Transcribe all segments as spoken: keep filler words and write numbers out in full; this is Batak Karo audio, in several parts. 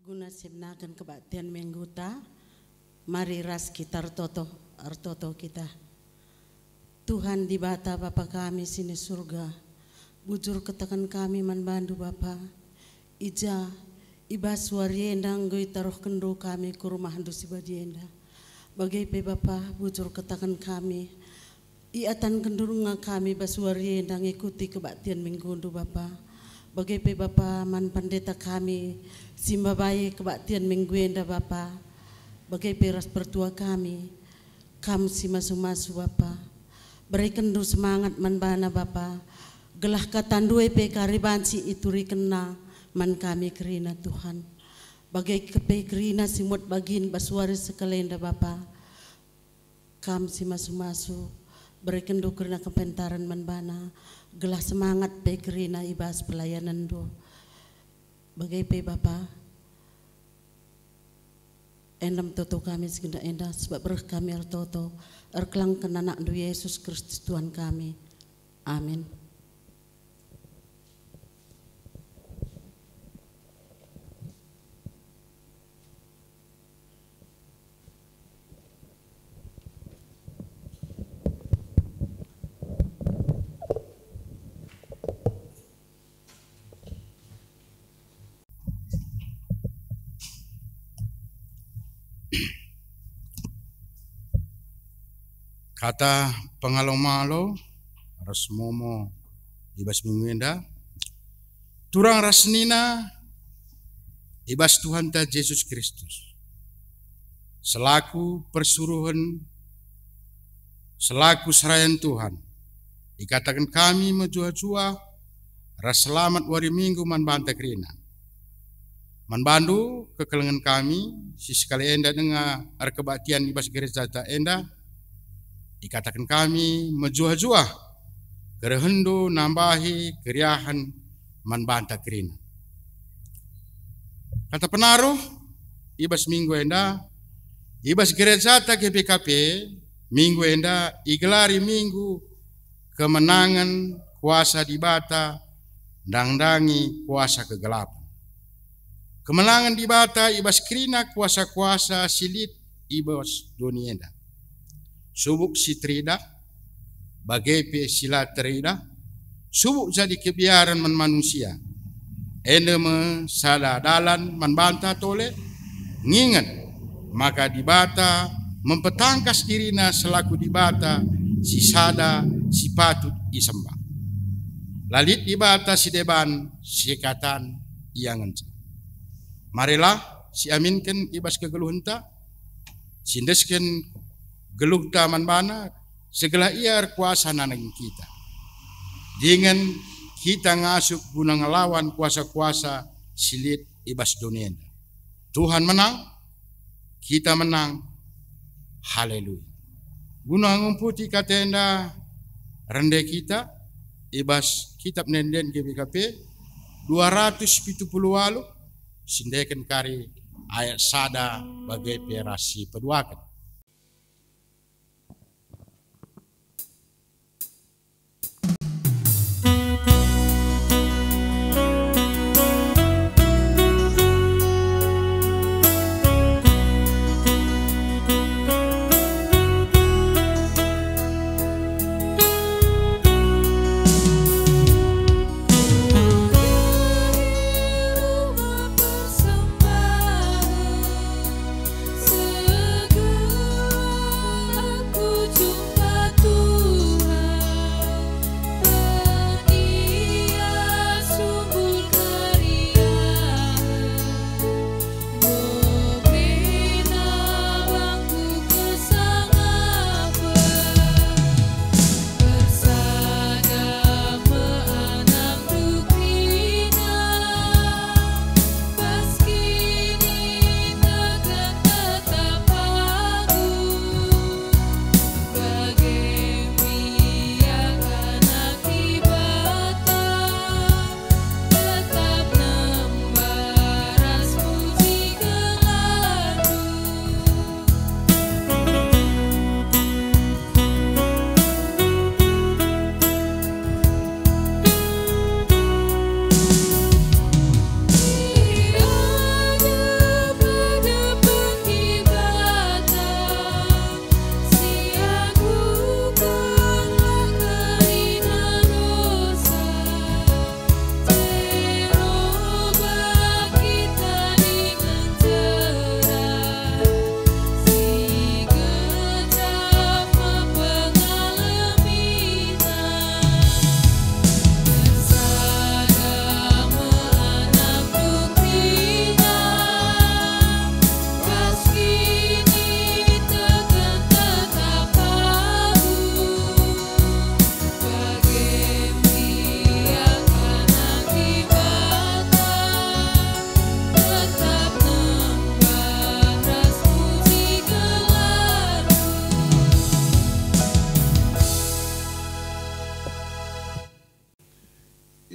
Guna si menaken kebaktian mingguta, mari ras kita ertoto, ertoto kita. Tuhan Dibata, Bapa kami si ni Surga, bujur kataken kami man bandu, Bapa. I ja, i bas wari enda enggo itaruhkenndu kami ku rumahndu si badia enda. Bage pe, Bapa, bujur kataken kami, iatanken denga kami bas wari enda ngikuti kebaktian minggundu, Bapa. Bage pe, Bapa, man pendeta kami si mbabai kebaktian minggu enda, Bapa. Bage pe ras pertua kami, Kam si masu-masu, Bapa. Berekenndu semangat man bana, Bapa, gelah katandu e pe kari banci iturikenna man kami kerina, Tuhan. Bage pe kerina si muat bagin bas wari sekalenda, Bapa. Kam si masu-masu, berekenndu kerina kepentaren man bana, gelah semangat pe kerina i bas pelayanenndu. Bage pe, Bapa, endam toto kami si genduari enda, sabap reh kami ertoto, erkelengken AnakNdu Yesus Kristus Tuhan kami. Amin. Kata pengalo-malo ras momo i bas minggu enda, turang ras senina i bas Tuhanta Jesus Kristus, selaku persuruhen, selaku serayan Tuhan, ikataken kami mejuah-juah ras selamat wari Minggu man banta kerina. Man bandu, kekelengen kami, si sekali enda denga erkebaktian i bas gerejata enda, ikataken kami mejuah-juah kerehenndu nambahi keriahen man banta kerina. Kata penaruh, i bas minggu enda, i bas gerejata G B K P, minggu enda igelari Minggu Kemenangen Kuasa Dibata Ndang-ndangi Kuasa Kegelapen. Kemenangen Dibata i bas kerina kuasa-kuasa si lit i bas doni enda. Subuk si teridah, bage pe si la teridah, subuk jadi kebiaren man manusia. Enda me sada dalan man banta tole, ngingen maka Dibata mempetangkas diriNa selaku Dibata si sada si patut isembah. La lit Dibata si deban, si katan, ia ngenca. Marilah siaminken i bas kegeluhenta, siendesken geluhta man baNa, segelah Ia erkuasa nandangi kita. Dingen kita ngasup guna ngelawan kuasa-kuasa si lit i bas doni enda. Tuhan menang, kita menang. Haleluya. Guna ngumputi kata enda, rende kita i bas Kitab Ende-enden G B K P dua ratus pitu puluh waluh, siendeken kari ayat sada bage pe ras si peduaken.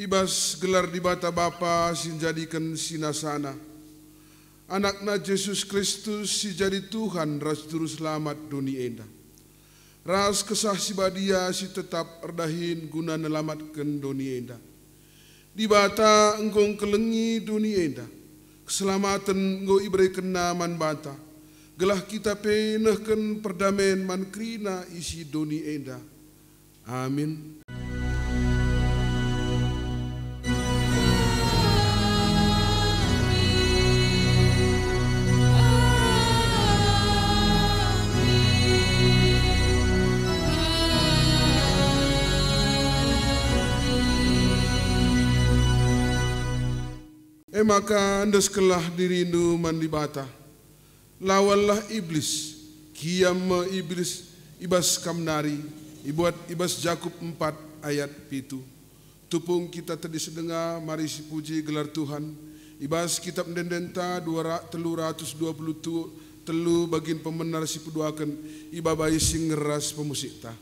I bas gelar Dibata Bapa si njadiken sinasaNa, AnakNa Jesus Kristus si jadi Tuhan ras Juru Selamat doni enda, ras Kesah Si Badia si tetap erdahin guna nelamatken doni enda. Dibata enggo ngkelengi doni enda, keselamaten enggo iberekenNa man banta, gelah kita pe nehken perdamen man kerina isi doni enda. Amin. E maka endeskenlah dirindu man Dibata. Lawanlah Iblis, kiam me Iblis i bas kam nari, ibuat i bas Jakup empat ayat pitu. Tupung kita tedis denga, mari sipuji gelar Tuhan. I bas Kitap Ende-endenta dua ra-, telu ratus dua puluh tu-, telu bagin pemena si peduaken, ibabai si ngeras pemusikta.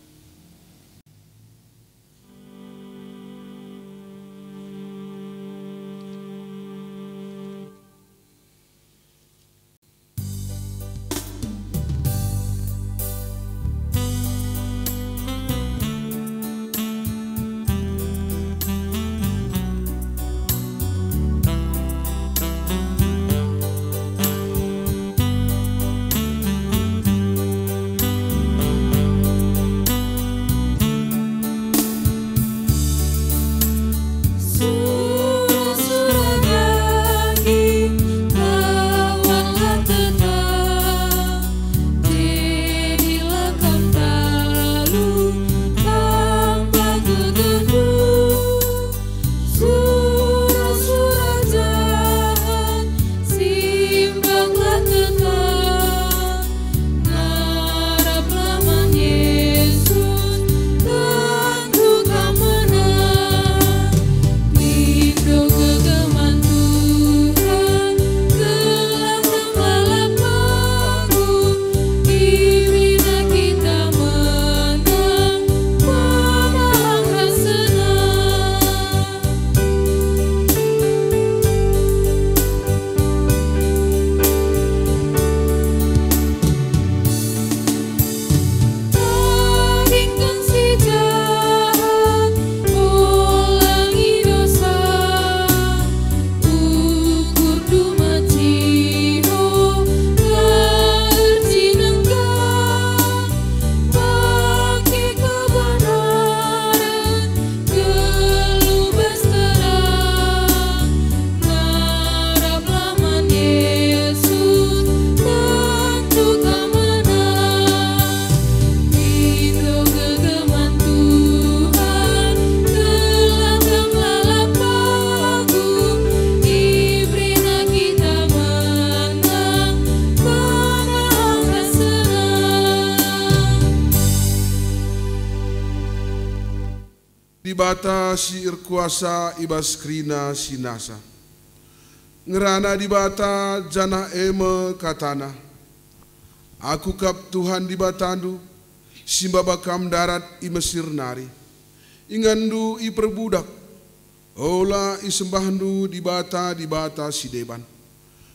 Sura-sura daging lawanlah tetap, jadilah kam talu tanpa kegeduh. Sura-sura jahat, simbanglah tetap, ngaraplah man Yesus, tentu kam menang. Pindo gegeh man Tuhan, gelah kam lalap pagu, iberina kita menang, menang ras senang. Tadingken si jahat, olangi dosa, ukur duma ciho, la erjinengga, pake kebenaran, gelubas terang, ngaraplah man Yesus, tentu kam menang. Pindo gegeh man Tuhan, gelah kam lalap pagu, iberina kita menang, menang ras senang. Dibata si erkuasa i bas kerina si nasa. Ngerana Dibata janah e me kataNa, "Aku kap Tuhan Dibatandu, si maba kam ndarat i Mesir nari. Inganndu iperbudak, ola isembahndu dibata-dibata si deban."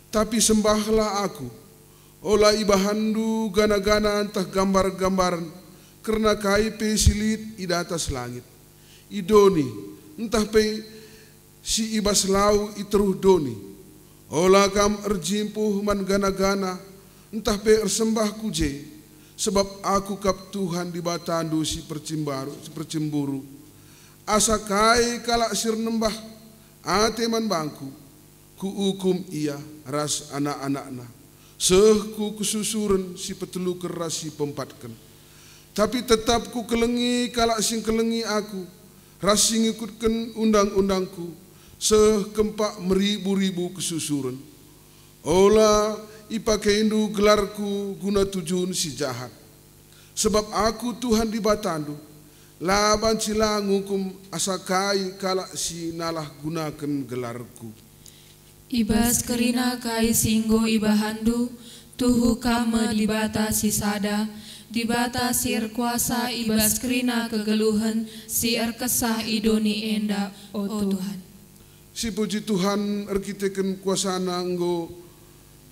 Tapi sembahlah Aku, ola ibahanndu gana-gana ntah gambar-gambaren kerna kai pe si lit i datas langit, i doni, ntah pe si i bas lau i teruh doni. Ola kam erjimpuh man gana-gana, ntah pe ersembah ku je, sebab Aku kap Tuhan Dibatandu si percimbaru-, si percemburu. Asa kai kalak si ernembah ate man bangKu, Kuukum ia ras anak-anakna, seh ku kesusuren si peteluken ras si peempatken. Tapi tetap Kukelengi kalak si ngkelengi Aku ras si ngikutken undang-undangKu, seh kempak meribu-ribu kesusuren. Ola ipakendu gelarKu guna tujun si jahat. Sebab Aku Tuhan Dibatandu, la banci la ngukum asa kai kalak si nalah gunaken gelarKu. I bas kerina kai si enggo ibahanndu, tuhu kam me Dibata si sada, Dibata si erkuasa i bas kerina kegeluhen si erkesah i doni enda, o Tuhan. Sipuji Tuhan, erkiteken kuasaNa enggo,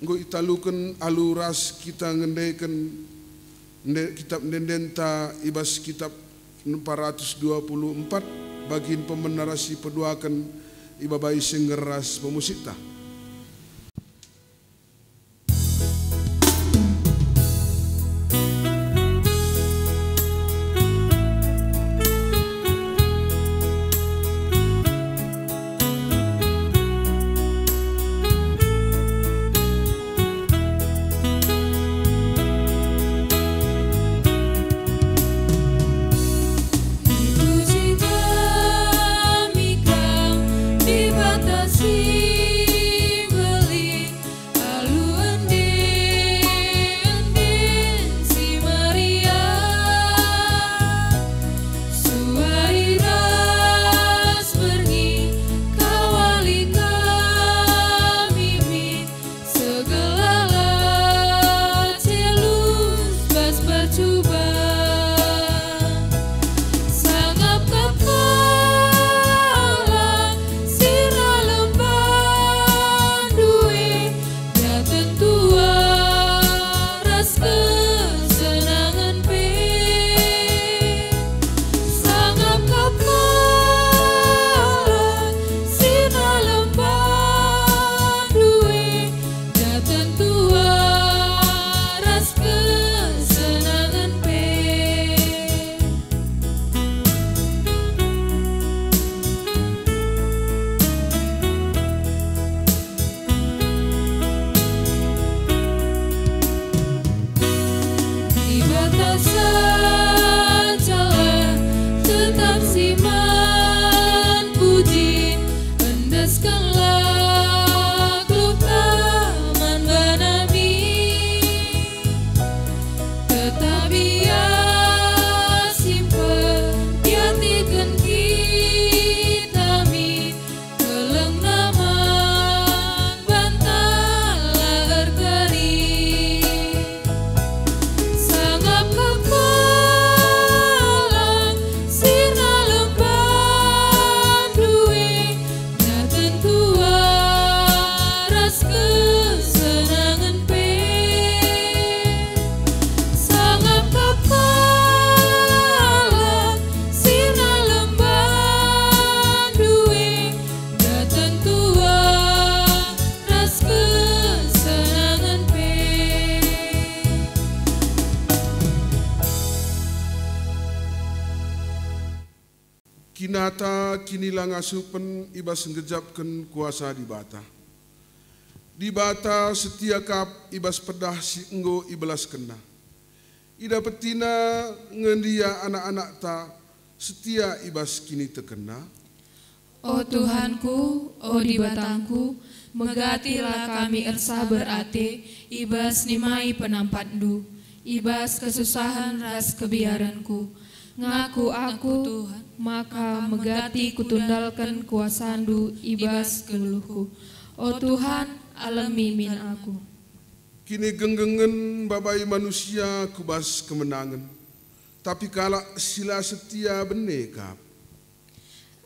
enggo italuken alu ras kita ngendeken ende-, kitap ende-endenta i bas kitap empat ratus dua puluh empat, bagin pemena ras si peduaken ibabai singer ras pemusikta. Dipuji kami Kam, Dibata si mbelin, alu ende-enden si meriah. Suari ras berngi kawali kami min, segelala celus bas percuban. Sangap kepala sirna lembandu e, daten tua ras kesenangen pe. Sangap kepala sirna lembandu e, daten tua ras kesenangen pe. Dibata sajalah tetap si man puji, endeskenlah geluhta man bana min. Tetap Ia si mpegiatiken kita min, kelengna man banta la erkeri. Sangap kepala sirna lembandu e, daten tua ras kesenangen pe. Sangap kepala sirna lembandu e, daten tua ras kesenangen pe. Kinata kinilangasupen i bas nggejapken kuasa Dibata. Dibata setia kap i bas pedah si enggo ibelaskenNa. IdapetiNa nge ndia anak-anakta setia i bas kinitekenNa? O Tuhanku, o Dibatangku, megatilah kami ersabar ate i bas nimai penampatNdu, i bas kesusahen ras kebiarenku. Ngaku aku, Tuhan, maka megati kutundalken kuasaNdu i bas geluhku. O Tuhan, alemi min aku. Kinigenggengen mbabai manusia ku bas kemenangen, tapi kalak si la setia bene kap.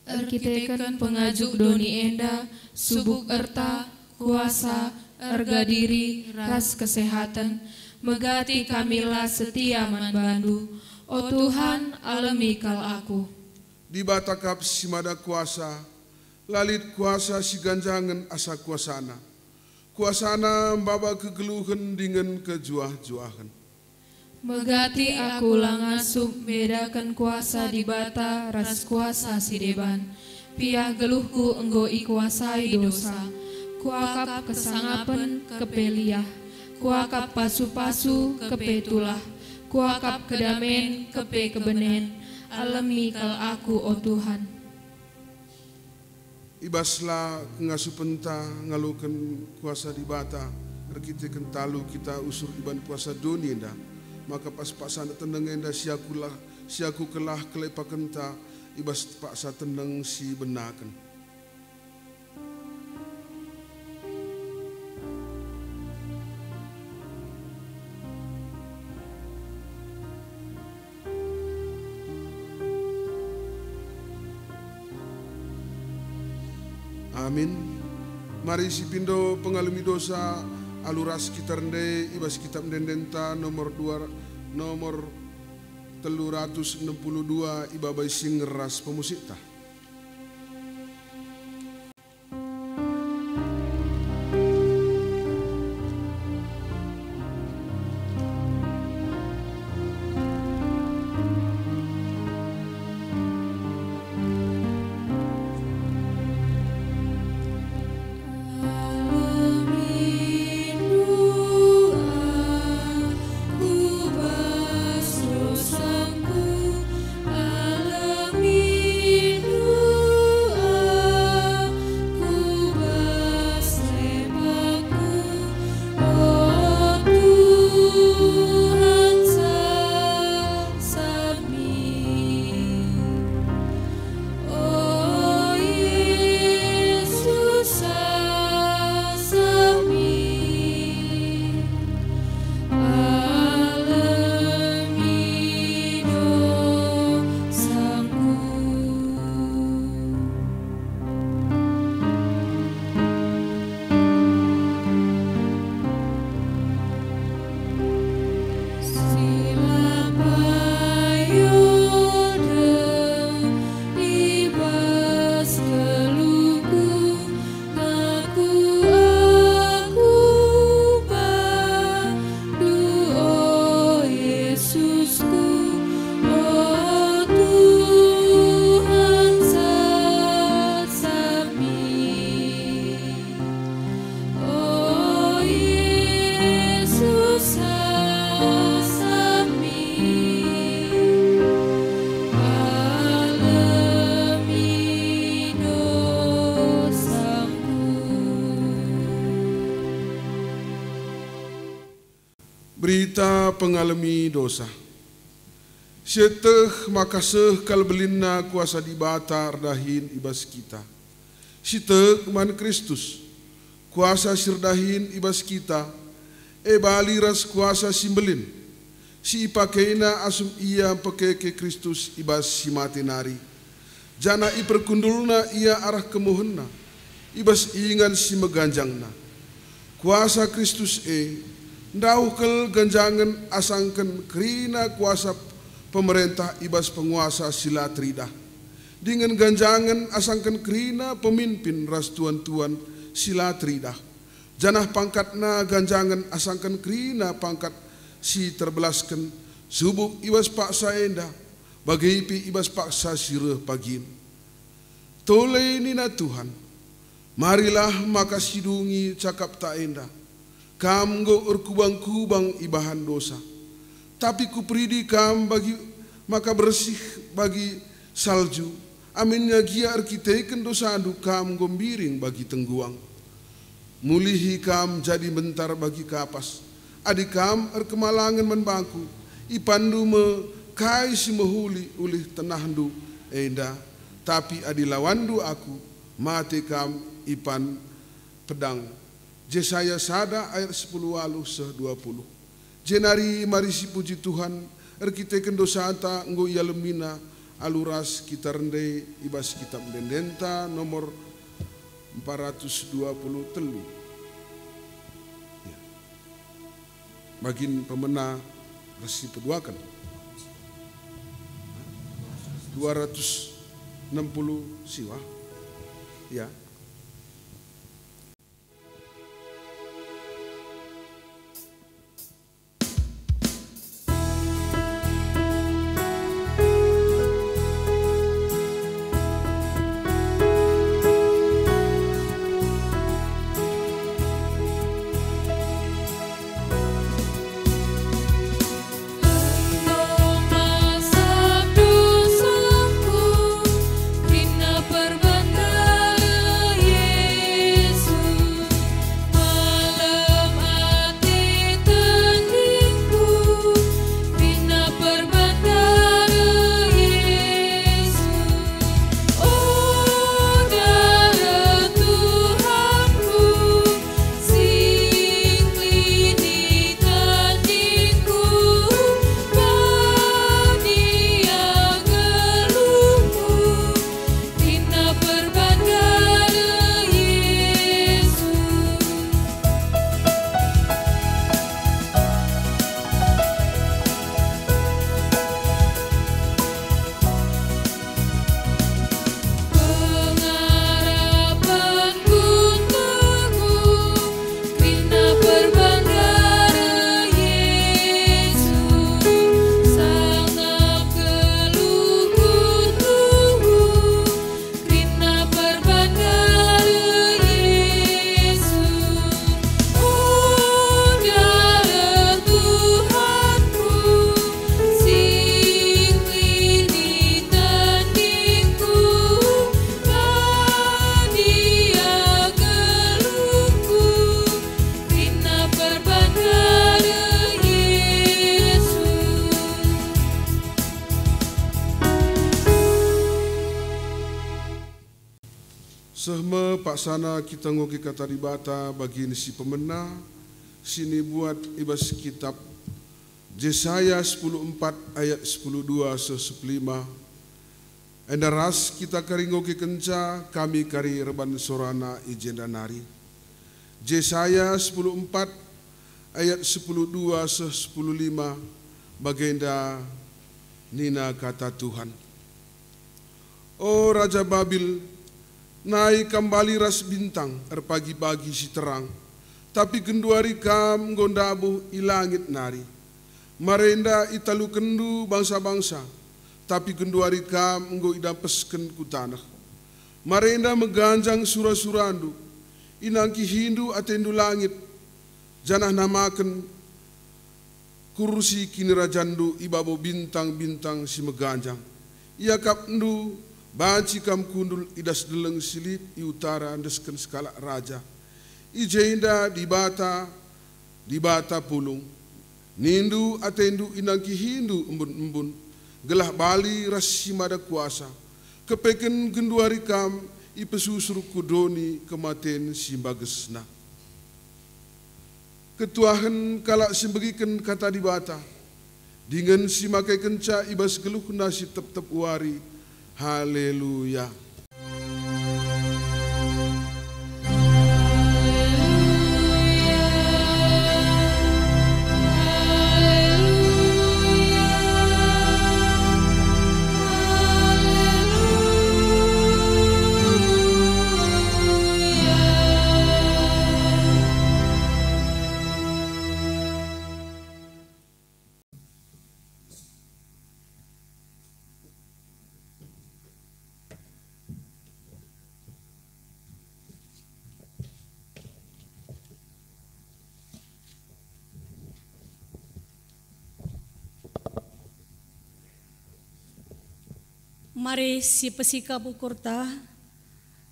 Erkiteken pengajuk doni enda, subuk erta, kuasa, erga diri, ras kesehaten, megati kami la setia man baNdu. O Tuhan, alemi kal aku. Dibata kap si mada kuasa, la lit kuasa si ganjangen asa kuasaNa. KuasaNa maba kegeluhen dingen kejuah-juahen. Megati aku la ngasup mbedaken kuasa Dibata ras kuasa si deban. Piah geluhku enggo ikuasai dosa. Kuakap kesangapen kepe liah. Kuakap pasu-pasu kepe tulah. Kuakap kedamen kepe kebenen. Alemi kal aku, o Tuhan. I bas la kengasupenta ngaloken kuasa Dibata erkiteken talu kita usur i bas puasa doni enda, maka pas paksa teneng enda si aku lah, si aku kelah kelepakenta i bas paksa teneng si benaken. Amin. Mari sipindo pengalemi dosa alu ras kita rende i bas Kitab Ende-endenta nomor dua, nomor telu ratus enem puluh dua, ibabai singer ras pemusikta. Berita pengalemi dosa. Sieteh maka seh kal belinna kuasa Dibata erdahin i bas kita. Sitek man Kristus, kuasa si erdahin i bas kita, e bali ras kuasa si mbelin, si ipakeina asum Ia mpekeke Kristus i bas si mate nari. Janah iperkundulna Ia arah kemuhenna i bas ingan si meganjangna. Kuasa Kristus e ndauh kal ganjangen asangken kerina kuasa pemerentah i bas penguasa si la teridah, dingen ganjangen asangken kerina pemimpin ras tuan-tuan si la teridah, janah pangkatna ganjangen asangken kerina pangkat si terbelasken, subuk i bas paksa enda, bage pe i bas paksa si reh pagin. Tole nina Tuhan, "Marilah maka sidungi cakapta enda. Kam enggo erkubang-kubang ibahan dosa. Tapi Kuperidi kam bagi maka bersih bagi salju, aminna gia erkiteken dosandu kam enggo mbiring bagi tengguang." Mulihi kam jadi mbentar bagi kapas. Adi kam erkemalangen man bangku, ipanndu me kai si mehuli ulih tenahndu enda. Tapi adi lawanndu aku, mate kam ipan pedang. Jesaya sada ayat sepuluh waluh seh dua puluh. Jenari mari sipuji Tuhan, erkiteken dosanta enggo ialemina alu ras kita rende i bas Kitab Ende-endenta nomor empat ratus dua puluh telu. Ya. Bagin pemena ras sipeduaken. Dua ratus enem puluh siwa. Ya. Sana kita ngoge Kata Dibata bagin si pemena, si nibuat i bas kitab Jesaya sepuluh empat ayat sepuluh dua seh sepuluh lima. Enda ras kita kari ngogekenca, kami kari erban sorana i jenda nari. Jesaya sepuluh empat ayat sepuluh dua seh sepuluh lima, bagenda nina Kata Tuhan. O Raja Babil, nai kam bali ras bintang erpagi-pagi si terang, tapi genduari kam enggo ndabuh i langit nari. Marenda italukenndu bangsa-bangsa, tapi genduari kam enggo idampesken ku taneh. Marenda meganjang sura-surandu, inangkihindu atendu langit, janah namaken kursi kinirajanndu i babo bintang-bintang si meganjang. Iakapndu banci kam kundul i das deleng si lit i utara endesken sekalak raja. I jenda Dibata, Dibata pulung. Nindu atendu inangkihindu embun-embun, gelah bali ras si mada kuasa. Kepeken genduari kam ipesusur ku doni kematen si mbagesna. Ketuahen kalak si mbegiken Kata Dibata, dingen si makekenca i bas geluhna si tep-tep wari. Haleluya! Mari sipesikap ukurta,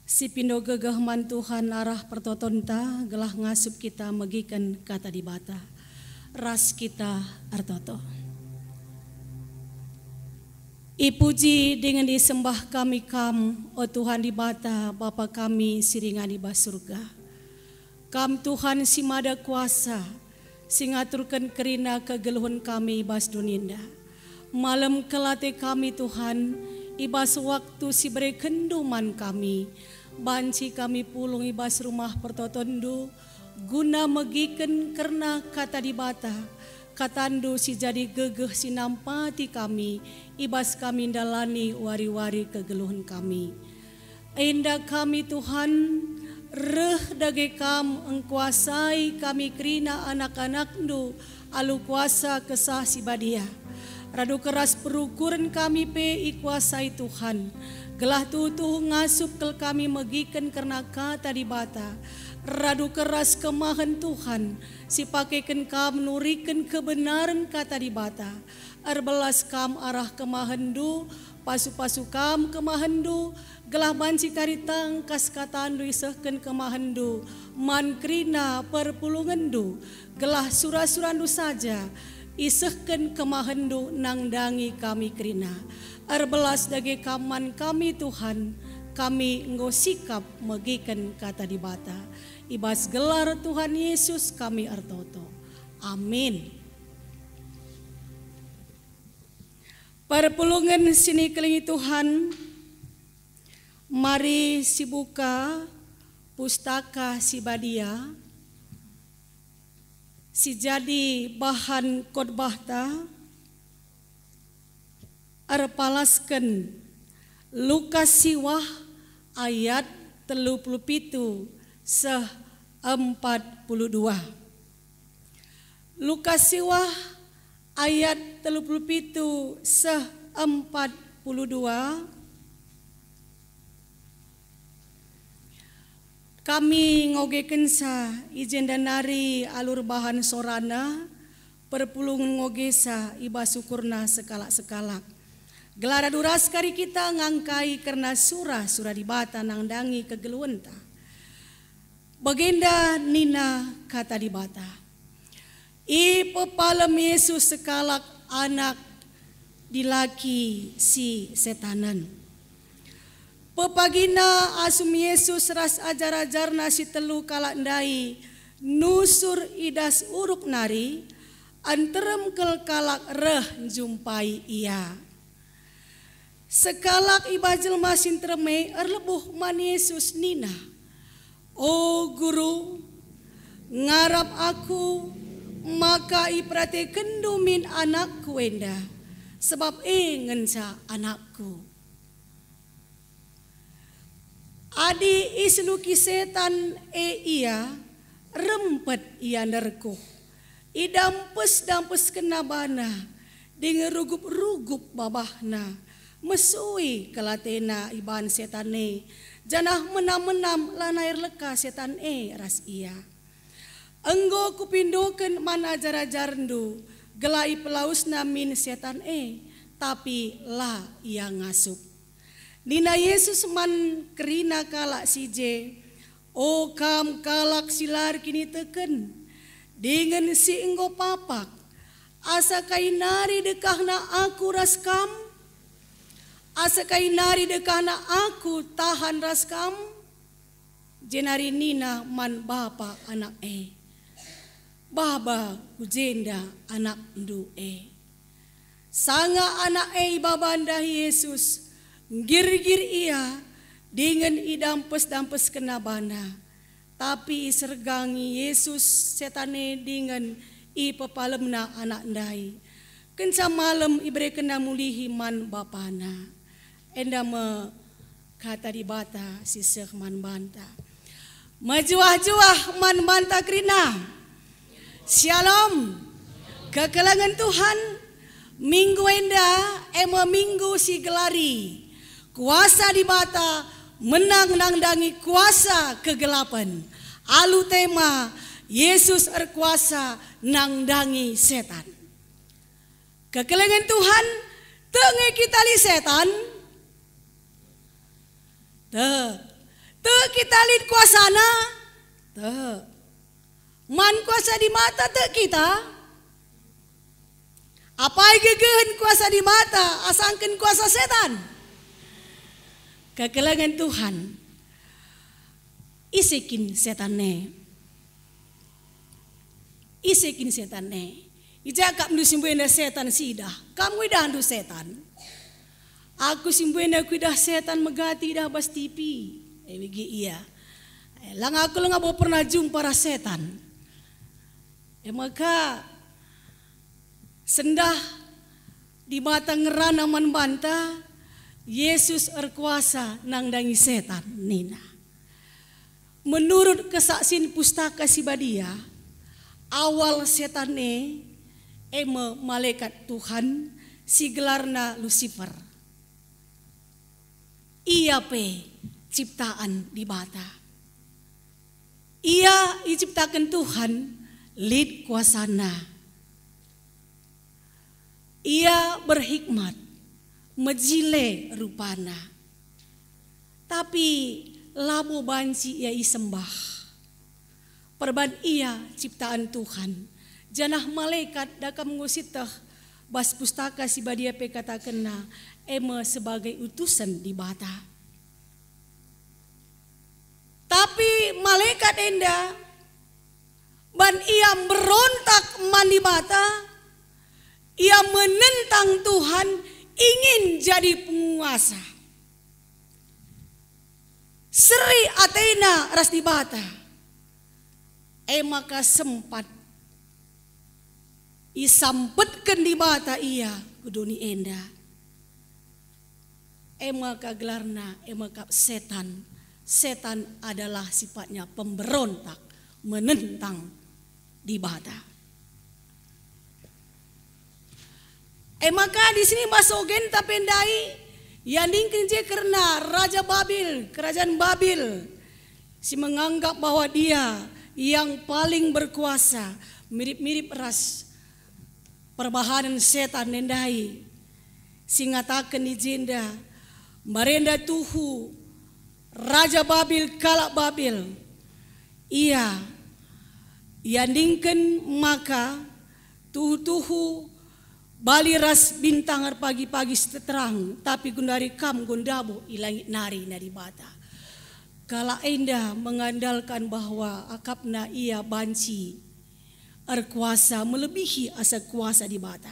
sipindo gegeh man Tuhan arah pertotonta, gelah ngasup kita megiken Kata Dibata. Ras kita ertoto. Ipuji dingen isembah kami Kam, o Tuhan Dibata, Bapa kami si ringan i bas Surga. Kam Tuhan si mada kuasa, si ngaturken kerina kegeluhen kami i bas doni enda. Malem kel ate kami, Tuhan, i bas waktu si berekenNdu man kami. Banci kami pulung i bas rumah pertotonNdu, guna megiken kerna Kata Dibata, KataNdu si jadi gegeh si nampati kami, i bas kami ndalani wari-wari kegeluhen kami. Enda kami, Tuhan, reh dage Kam engkuasai kami kerina anak-anakNdu alu kuasa Kesah Si Badia. Radu keras perukuren kami pe ikuasai Tuhan, gelah tuhu-tuhu ngasup kel kami megiken kerna Kata Dibata. Radu keras kemahen Tuhan, si pakeken Kam nuriken kebenaren Kata Dibata. Erbelas Kam arah kemahenNdu, pasu-pasu Kam kemahenNdu, gelah banci kari tangkas kataNdu isehken kemahenNdu man kerina perpulungenNdu, gelah sura-suraNdu saja isehken kemahenNdu nandangi kami kerina. Erbelas dage Kam man kami, Tuhan, kami enggo sikap megiken Kata Dibata. I bas gelar Tuhan Yesus kami ertoto. Amin. Perpulungen si nikelengi Tuhan, mari sibuka Pustaka Si Badia, si jadi bahan khotbahta, erpalasken Lukas siwah ayat telu puluh pitu seh empat puluh dua. Lukas siwah ayat telu puluh pitu seh empat puluh dua. Kami ngogekenca i jenda nari alu erbahan sorana, perpulungen ngogesa i bas ukurna sekalak-sekalak. Gelah radu ras kari kita ngangkai kerna sura-sura Dibata nandangi kegeluhenta. Bagenda nina Kata Dibata, "Ipepalem Yesus sekalak anak dilaki si setanen. Pepagina asum Jesus ras ajar-ajarNa si telu kalak ndai nusur i das uruk nari, nterem kal kalak reh njumpai Ia. Sekalak i bas jelma si nterem e erlebuh man Jesus nina, "O Guru, ngarap aku maka iperatekenNdu min anakku enda, sebab e ngenca anakku." Adi iseluki setan e ia, rempet ia nerkuh. Idampes-dampeskenna bana, dingen rugup-rugup babahna. Mesui kal atena iban setan e, janah menam-menam lanai erleka setan e ras ia. "Enggo kupindoken man ajar-ajarNdu, gelah ipelawesna min setan e, tapi la ia ngasup." Nina Jesus man kerina kalak si je, "O kam kalak si la erkiniteken, dingen si enggo papak, asa kai nari dekahna Aku ras kam? Asa kai nari dekahna Aku tahan ras kam?" Jenari nina man bapa anak e, "Baba ku jenda anakndu e." Sanga anak e ibaba ndahi Jesus, nggirgir ia dingen idampes-dampeskenna bana. Tapi isergangi Jesus setan e dingen ipepalemna anak ndai. Kenca malem iberekenna mulihi man bapana. Enda me Kata Dibata si seh man banta. Mejuah-juah man banta kerina. Syalom. Kekelengen Tuhan, minggu enda e me minggu si gelari Kuasa Dibata menang nandangi kuasa kegelapen. Alu tema, Yesus erkuasa nandangi setan. Kekelengen Tuhan, tek nge kita lit setan? Tek. Tek kita lit kuasana? Tek. Man kuasa Dibata tek kita? Apai gegehen kuasa Dibata asangken kuasa setan? Kekelengen Tuhan, ise kin setan e? Ise kin setan e? I ja kap ndu si mbue enda setan si idah? Kam nge idahndu setan? Aku si mbue enda kuidah setan megati idah bas T V. E, bagi ia. E, langa aku langa bo pernah jumpa ras setan. E maka sendah Dibata ngerana man banta, Yesus erkuasa nandangi setan, nina. Menurut kesaksin Pustaka Si Badia, awal setan e, e me malekat Tuhan si gelarna Lusifer. Ia pe ciptaan Dibata. Ia iciptaken Tuhan, lit kuasana. Ia berhikmat, mejile rupana. Tapi labo banci ia isembah. Perban ia ciptaan Tuhan, janah malekat dakam nggo sieteh bas Pustaka Si Badia pe katakenna, e me sebagai utusen Dibata. Tapi malekat enda, ban ia mberontak man Dibata, ia menentang Tuhan, ingin jadi penguasa. Seri atena ras Dibata. E maka sempat isampetken Dibata ia ku doni enda. E maka gelarna, e maka setan. Setan adalah sifatnya pemberontak, menentang Dibata. E maka di sini bas ogenta pe ndai iandingken je kerna Raja Babil, kerajaan Babil, si menganggap bahwa dia yang paling berkuasa, mirip-mirip ras perbahanen setan ndai si ngataken i jenda, mbarenda tuhu Raja Babil, kalak Babil. Ia iandingken maka tuhu-tuhu Bali ras bintang erpagi-pagi si terang, tapi genduari kam enggo ndabuh i langit nari nina Dibata. Kalak enda mengandalkan bahwa akapna ia banci erkuasa melebihi asa kuasa Dibata.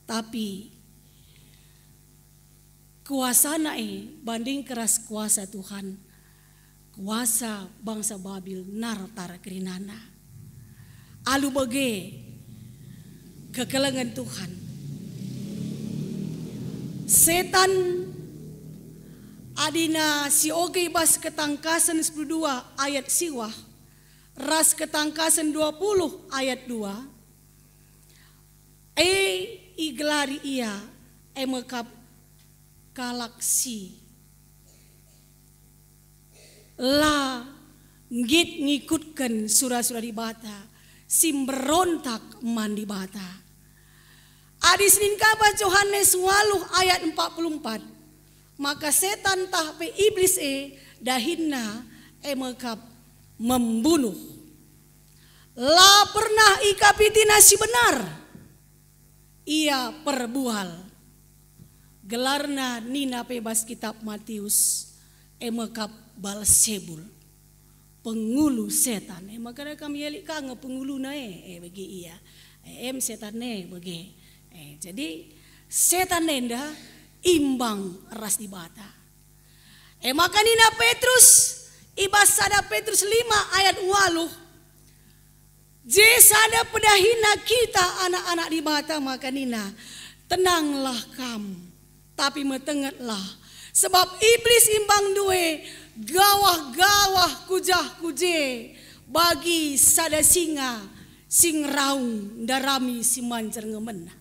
Tapi kuasana e banding keras kuasa Tuhan, kuasa bangsa Babil nartar kerinana. Alu bage kekelengen Tuhan. Setan adina sioge i bas Ketangkasen sepuluh dua ayat siwah ras Ketangkasen dua puluh ayat dua, e igelari ia e me kap kalak si la nggit ngikutken sura-sura Dibata, si mberontak man Dibata. Adi senina ka bas Johanes waluh ayat empat puluh empat, maka setan tah pe Iblis e dahinna e me kap membunuh. La pernah ikapitina si benar. Ia perbual. Gelarna nina pe bas kitap Matius, e me kap Balsebul, pengulu setan. E maka kam yelik ka nge penguluna e, e bage ia. E, em setan e bage. E, jadi setan enda imbang ras Dibata. E maka nina Petrus, i bas sada Petrus lima ayat waluh, je sada pedahina kita anak-anak Dibata maka nina, "Tenanglah kam, tapi metengetlah, sebab Iblis imbang ndue gawah-gawah ku jah ku je bagi sada singa si ngeraung ndarami si man jerngemenna."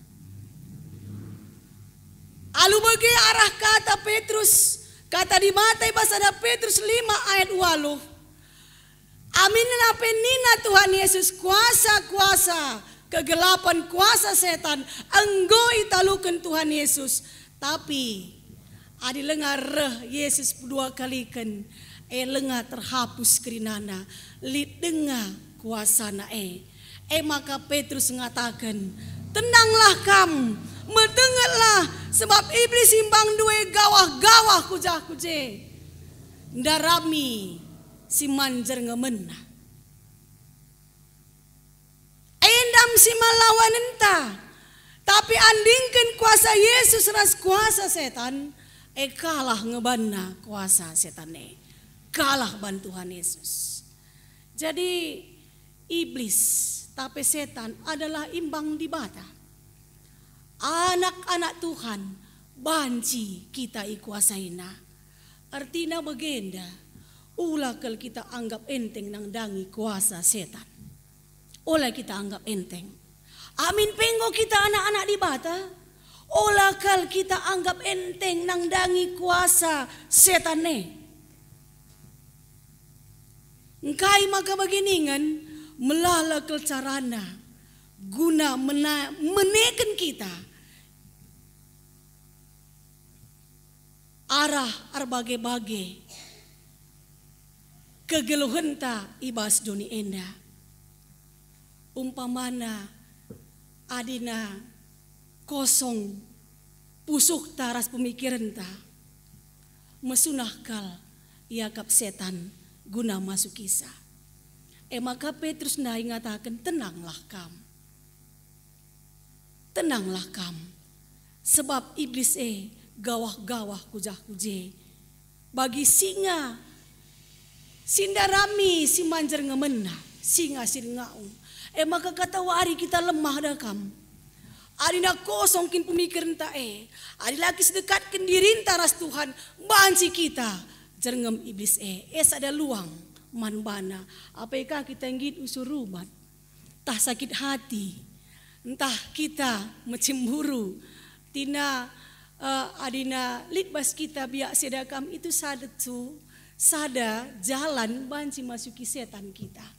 Alu bage arah kata Petrus, kata Dibata i bas sada Petrus lima ayat waluh. Aminna pe nina Tuhan Yesus, kuasa-kuasa kegelapan, kuasa setan enggo italuken Tuhan Yesus. Tapi adi langa reh Yesus pedua kaliken, e langa terhapus kerinana, lit denga kuasana e. E maka Petrus ngataken, "Tenanglah kam, metengetlah, sebab Iblis imbang ndue gawah-gawah ku jah ku je ndarami si man jerngemenna." Endam si man lawanenta, tapi andingken kuasa Yesus ras kuasa setan, e kalah nge banna kuasa setan e. Kalah ban Tuhan Yesus. Jadi, Iblis, tape setan adalah imbang Dibata. Anak-anak Tuhan banci kita ikuasaina. Ertina bagenda, ula kal kita anggap enteng nandangi kuasa setan. Ola kita anggap enteng. Amin pe enggo kita anak-anak Dibata, ola kal kita anggap enteng nandangi kuasa setan e. Engkai maka bagi ningen? Melala kal carana guna mena-, meneken kita arah erbage-bage kegeluhenta i bas doni enda. Umpamana, adina kosong pusuhta ras pemikirenta, mesunah kal iakap setan guna masukisa. E maka Petrus ndai ngataken, "Tenanglah kam. Tenanglah kam. Sebab Iblis e gawah-gawah ku jah ku je. Bagi singa si ndarami si man jerngemenna, singa si ringaung." E maka katawari kita lemah da kam. Adina kosong kin pemikirenta e, adi la kin sidekatken dirinta ras Tuhan, banci kita jernggem Iblis e, e sada luang man bana. Apai ka kita nggit usur rumat, ntah sakit hati, ntah kita mecemburu, tina, eh, adina lit bas kita biak si enda kam, itu sada tu, sada jalan banci masuki setan kita.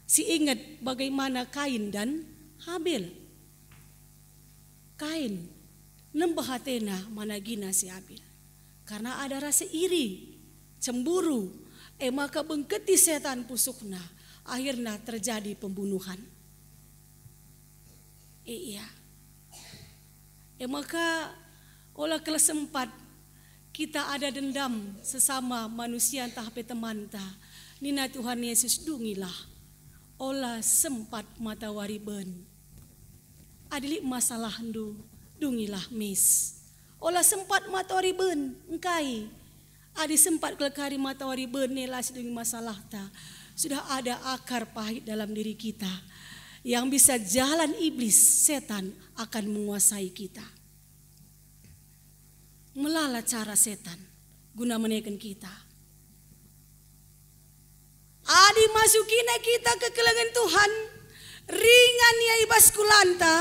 Si inget bagaimana Kain dan Habil. Kain nembeh atena man nagina si Habil, karna ada rasa iri, cemburu, e maka bengketi setan pusuhna, akhirna terjadi pembunuhan. E, ia. E maka, ola kal sempat kita ada dendam sesama manusia ntah pe temanta. Nina Tuhan Yesus, "Dungilah, ola sempat matawari ben. Adi lit masalahndu, dungilah mis. Ola sempat matawari ben, engkai? Adi sempat kal kari matawari ben e la sidungi masalahta, sudah ada akar pahit dalam diri kita yang bisa jalan iblis, setan, akan menguasai kita." Melala cara setan guna meneken kita. Adi masukina kita kekelengen Tuhan, ringan ia i bas kulanta,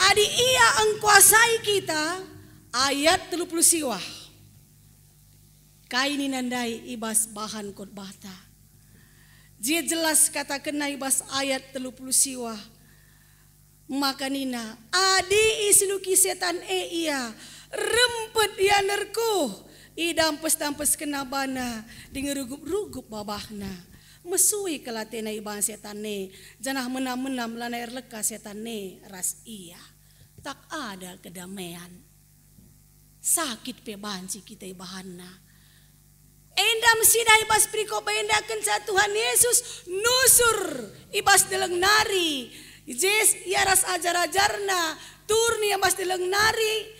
adi ia engkuasai kita, ayat telu puluh siwah. Kai nina ndai i bas bahan khotbahta? Je jelas katakenna i bas ayat telu puluh siwah. Maka nina, "Adi isiluki setan e ia, rempet ia nerkuh, idampes-dampeskenna bana, dingen rugup-rugup babahna. Mesui kal atena ibahan setan e, janah menam-menam lanai erleka setan e ras ia." Tak ada kedamaian. Sakit pe banci kita ibahanna. Enda mesidah i bas perikop enda kenca Tuhan Yesus nusur i bas deleng nari. Jesus ia ras ajar-ajarna turun ia bas deleng nari.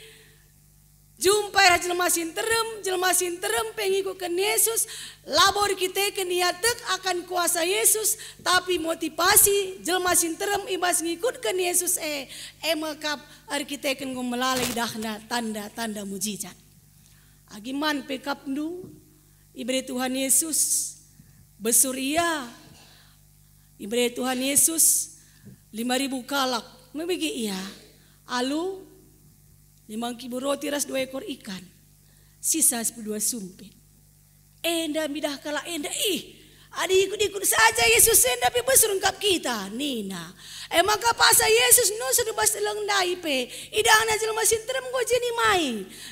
Jumpai ras jelma si nterem, jelma si nterem pe ngikutken Yesus, labo erkiteken ia tek akan kuasa Yesus, tapi motivasi jelma si nterem i bas ngikutken Yesus e, e me kap erkiteken enggo melala idahna tanda-tanda mujizat. Agi man pe kapndu, ibere Tuhan Yesus, besur ia, ibere Tuhan Yesus, lima ribu kalak, mebege ia, alu lima ngkibu roti ras dua ekor ikan, sisa sepuluh dua sumpit. Enda midah kalak enda, "Ih, adi ikut-ikut saja Yesus enda pe besur ngkap kita," nina. E maka paksa Yesus nusur i bas deleng ndai pe, idahna jelma si nterem enggo je nimai.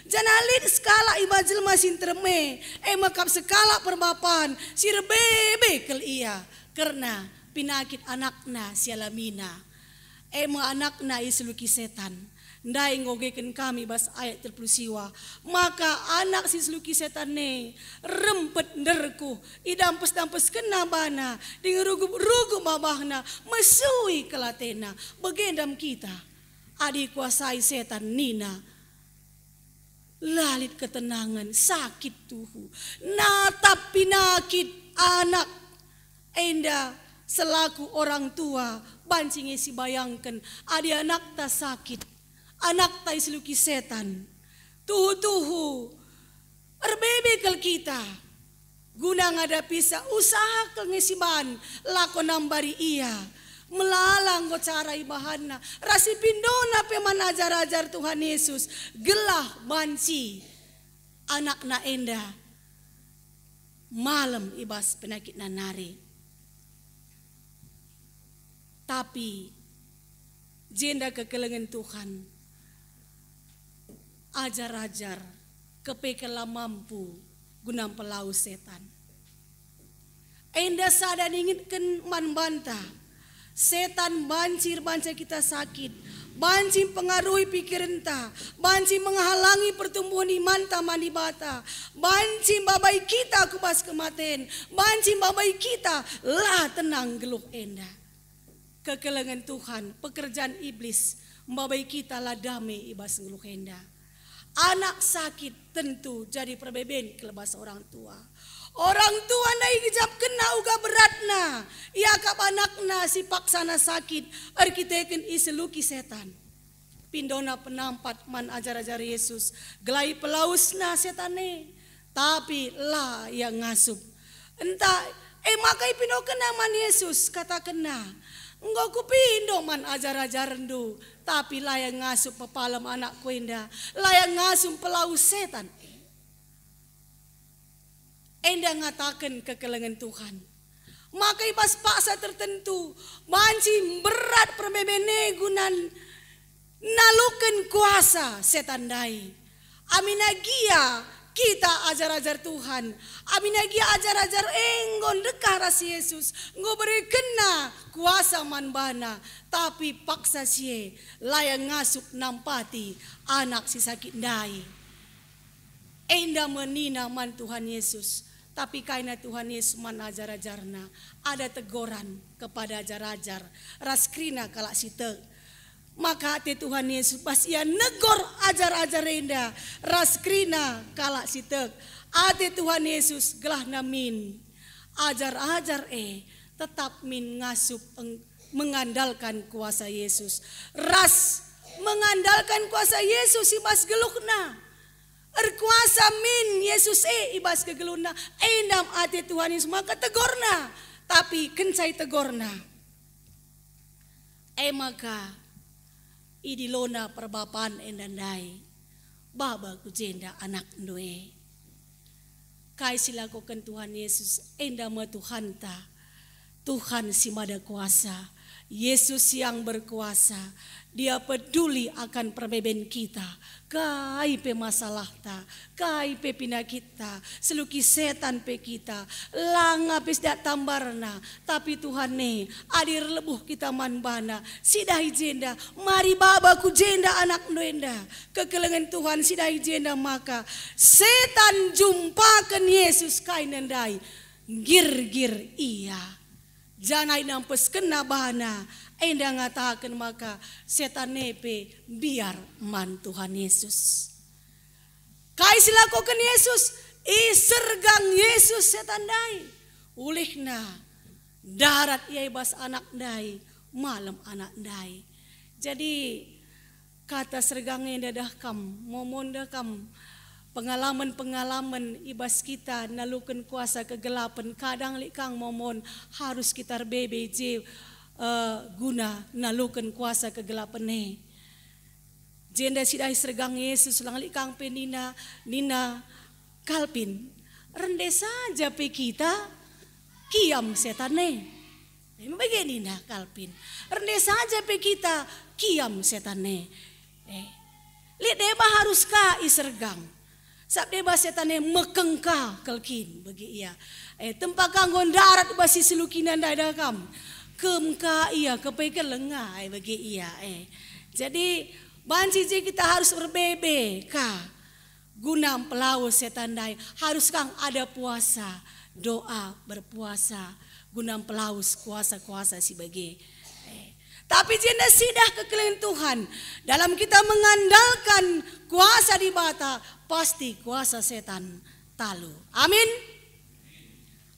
Janah lit sekalak i bas jelma si nterem e, e me kap sekalak perbapan, si erbebe kal ia, kerna penakit anakna si alamina. E me anakna iseluki setan. Ndai nggogeken kami bas ayat telu puluh siwah. Maka anak si iseluki setan e rempet nerkuh, idampes-dampeskenna bana, dingen rugup-rugup babahna, mesui kal atena. Bage ndai kita. Adi kuasai setan nina, la lit ketenangen, sakit tuhu. Natap penakit anak enda selaku orang tua banci nge sibayangken adi anakta sakit, anakta iseluki setan. Tuhu-tuhu erbebe kal kita. Guna ngadapisa usaha kal nge si ban, lako nambari ia. Melala enggo cara ibahanna, ras ipindona pe man ajar-ajar Tuhan Yesus, gelah banci anakna enda malem i bas penakitna nari. Tapi jenda kekelengen Tuhan, ajar-ajar kepeken la mampu guna mpelau setan. Enda sada ningetken man banta, setan banci erbanca kita sakit, banci mpengaruhi pikirenta, banci menghalangi pertumbuhen imanta man Dibata, banci mbabai kita ku bas kematen, banci mbabai kita la tenang geluh enda. Kekelengen Tuhan, pekerjaan iblis mbabai kita la dame i bas geluh enda. Anak sakit tentu jadi perbeben kal bas orang tua. Orang tua ndai igejapkenna uga beratna, iakap anakna si paksana sakit erkiteken iseluki setan. Pindona penampat man ajar-ajar Yesus, gelah ipelausna setan e, tapi la ia ngasup. Ntah, e maka ipindokenna man Yesus, katakenna, "Enggo kupindo man ajar-ajarndu, tapi la ia ngasup pepalem anakku enda, la ia ngasup mpelaus setan e." Enda ngataken kekelengen Tuhan. Maka i bas paksa tertentu, banci mberat perbeben e guna naluken kuasa setan ndai. Aminna gia kita ajar-ajar Tuhan, aminna gia ajar-ajar e enggo ndekah ras Yesus, enggo berekenna kuasa man bana, Tapi paksa si e la ia ngasup nampati anak si sakit ndai. Enda me nina man Tuhan Yesus. Tapi kai nina Tuhan Yesus man ajar-ajarNa? Ada tegoran kepada ajar-ajar ras kerina kalak si tek. Maka ate Tuhan Yesus bas ia negor ajar-ajar enda ras kerina kalak si tek. Ate Tuhan Yesus gelahna min ajar-ajar e tetap min ngasup eng-, mengandalkan kuasa Yesus ras mengandalkan kuasa Yesus i bas geluhna. Erkuasa min Yesus e i bas kegeluhna. Enda me ate Tuhan Yesus maka tegorna. Tapi kenca itegorna, e maka idilona perbapan enda ndai, "Baba ku jenda anakndu e." Kai si lakoken Tuhan Yesus? Enda me Tuhanta, Tuhan si mada kuasa, Yesus yang berkuasa. Dia peduli akan perbeben kita, kai pe masalahta, kai pe penyakit ta, seluki setan pe kita, langa pe sidah tambarna, tapi Tuhan e, adi erlebuh kita man baNa, sidah i jenda, mari baba ku jenda anakndu enda. Kekelengen Tuhan sidah i jenda maka setan jumpaken Yesus kai nina ndai, nggirgir ia. Janah inampeskenna bana, enda ngataken maka setan e pe mbiar man Tuhan Yesus. Kai si lakoken Yesus? Isergang Yesus setan ndai. Ulihna ndarat ia i bas anak ndai, malem anak ndai. Jadi, kata sergang enda dah kam, momon dah kam pengalamen-pengalamen i bas kita naluken kuasa kegelapen. Kadang lit kang momon harus kita erbebe je, eh, guna naluken kuasa kegelapen e. Jenda sidah isergang Yesus, lang lit kang pe nina, nina Kalpin, "Rende saja pe kita, kiam setan e." Em, bage nina Kalpin, "Rende saja pe kita, kiam setan e." Eh, lit deba harus ka isergang. Sabap deba setan e mekeng ka kal kin, bage ia. Eh, tempa ka enggo ndarat bas si selukina ndai dah kam. Kem ka ia, kepeken lenga, eh, bage ia, eh. Jadi, banci je kita harus erbebe ka guna mpelawes setan ndai. Harus kang ada puasa, doa, berpuasa, guna mpelawes kuasa-kuasa si bage. Eh, tapi jenda sidah kekelengen Tuhan dalam kita mengandalkan kuasa Dibata, pasti kuasa setan talu. Amin.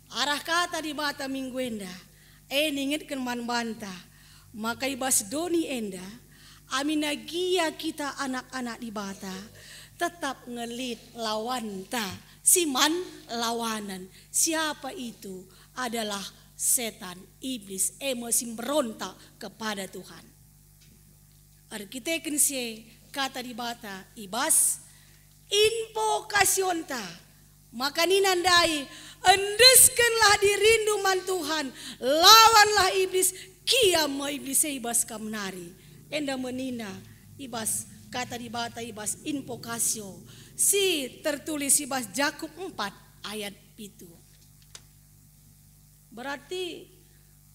Arah kata Dibata minggu enda, e ningetken man banta, maka i bas doni enda, amina gia kita anak-anak Dibata, tetap nge lit lawanta, si man lawanen. Siapa itu? Adalah setan, iblis, e me si mberontak kepada Tuhan. Erkiteken si e, kata Dibata i bas invokasionta, maka nina ndai, "Endeskenlah dirindu man Tuhan, lawanlah iblis, kiam me iblis e i bas kam nari." Enda me nina i bas kata Dibata i bas invokasio si tertulis i bas Jakup empat ayat pitu. Berarti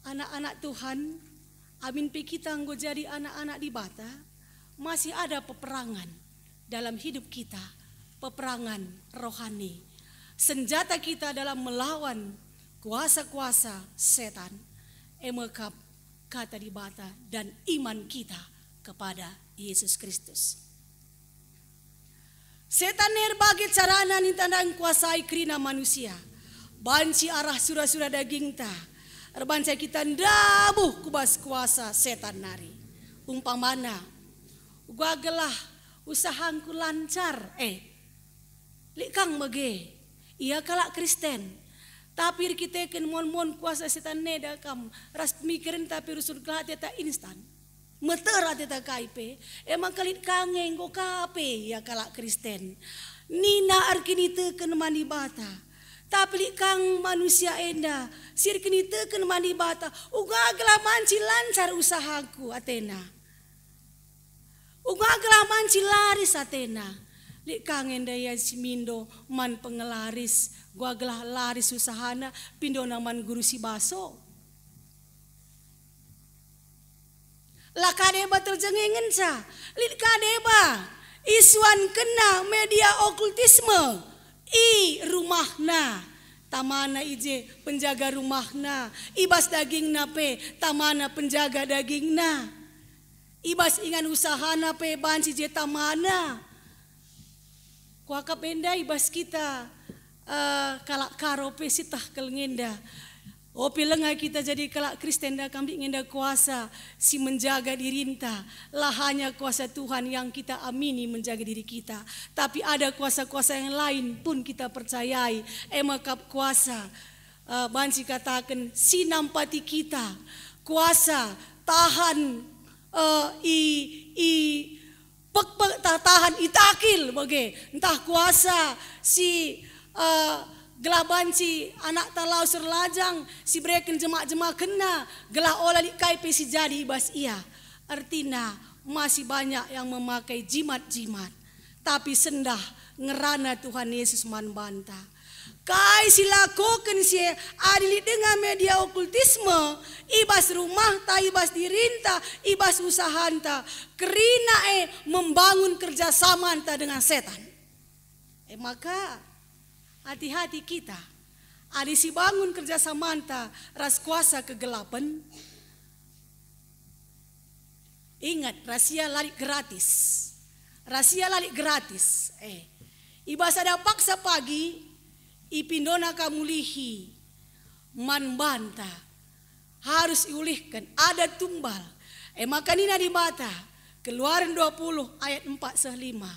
anak-anak Tuhan, amin pe kita enggo jadi anak-anak Dibata, masih ada peperangan dalam hidup kita, peperangan rohani. Senjata kita dalam melawan kuasa-kuasa setan, e me kap kata Dibata dan iman kita kepada Yesus Kristus. Setan e erbage carana ninta ndai ngkuasai kerina manusia. Banci arah sura-sura dagingta, erbanca kita ndabuh ku bas kuasa setan nari. Umpamana, uga gelah usahangku lancar, eh, lit kang bage, ia kalak Kristen. Tapi erkiteken mon-mon kuasa setan enda kam ras pemikirenta pe rusur gelah ateta instan. Meter ateta kai pe, e maka lit kang enggo ka pe ia kalak Kristen. Nina erkiniteken man Dibata. Tapi lit kang manusia enda si erkiniteken man Dibata, uga gelah banci lancar usahaku atena. Uga gelah banci laris atena. Lit kang enda ia si mindo man pengelaris, uga gelah laris usahana, pindona man guru si baso. La ka deba terjenge ngenca, lit ka deba isuankenna media okultisme i rumahna. Tamana i je penjaga rumahna, i bas dagingna pe tamana penjaga dagingna, i bas ingan usahana pe banci je tamana. Kuakap enda i bas kita, eh, kalak Karo pe sieteh kal ngenda. Ope langa kita jadi kalak Kristen, da kam lit ngenda kuasa si menjaga dirinta. La hanya kuasa Tuhan yang kita amini menjaga diri kita, tapi ada kuasa-kuasa yang lain pun kita percayai. E maka kuasa, eh, banci kataken si nampati kita, kuasa tahan, eh, i, i pekpek, ta-, tahan itakil bage, ntah kuasa si, eh, gelah banci anakta lawes erlajang, si bereken jemak-jemakenna, gelah ola lit kai pe si jadi i bas ia. Ertina, masih banyak yang memakai jimat-jimat, tapi sendah ngerana Tuhan Yesus man banta. Kai si lakoken si e adi lit denga media okultisme i bas rumahta, i bas dirinta, i bas usahanta, kerina e membangun kerjasamanta dengan setan. E maka, hati-hati kita, adi sibangun kerjasamanta ras kuasa kegelapen. Ingat, rasia la lit gratis. Rasia la lit gratis. Eh, i bas sada paksa pagi, ipindona ka mulihi man banta. Harus iulihken, ada tumbal. E maka nina Dibata, Keluaran dua puluh ayat empat seh lima,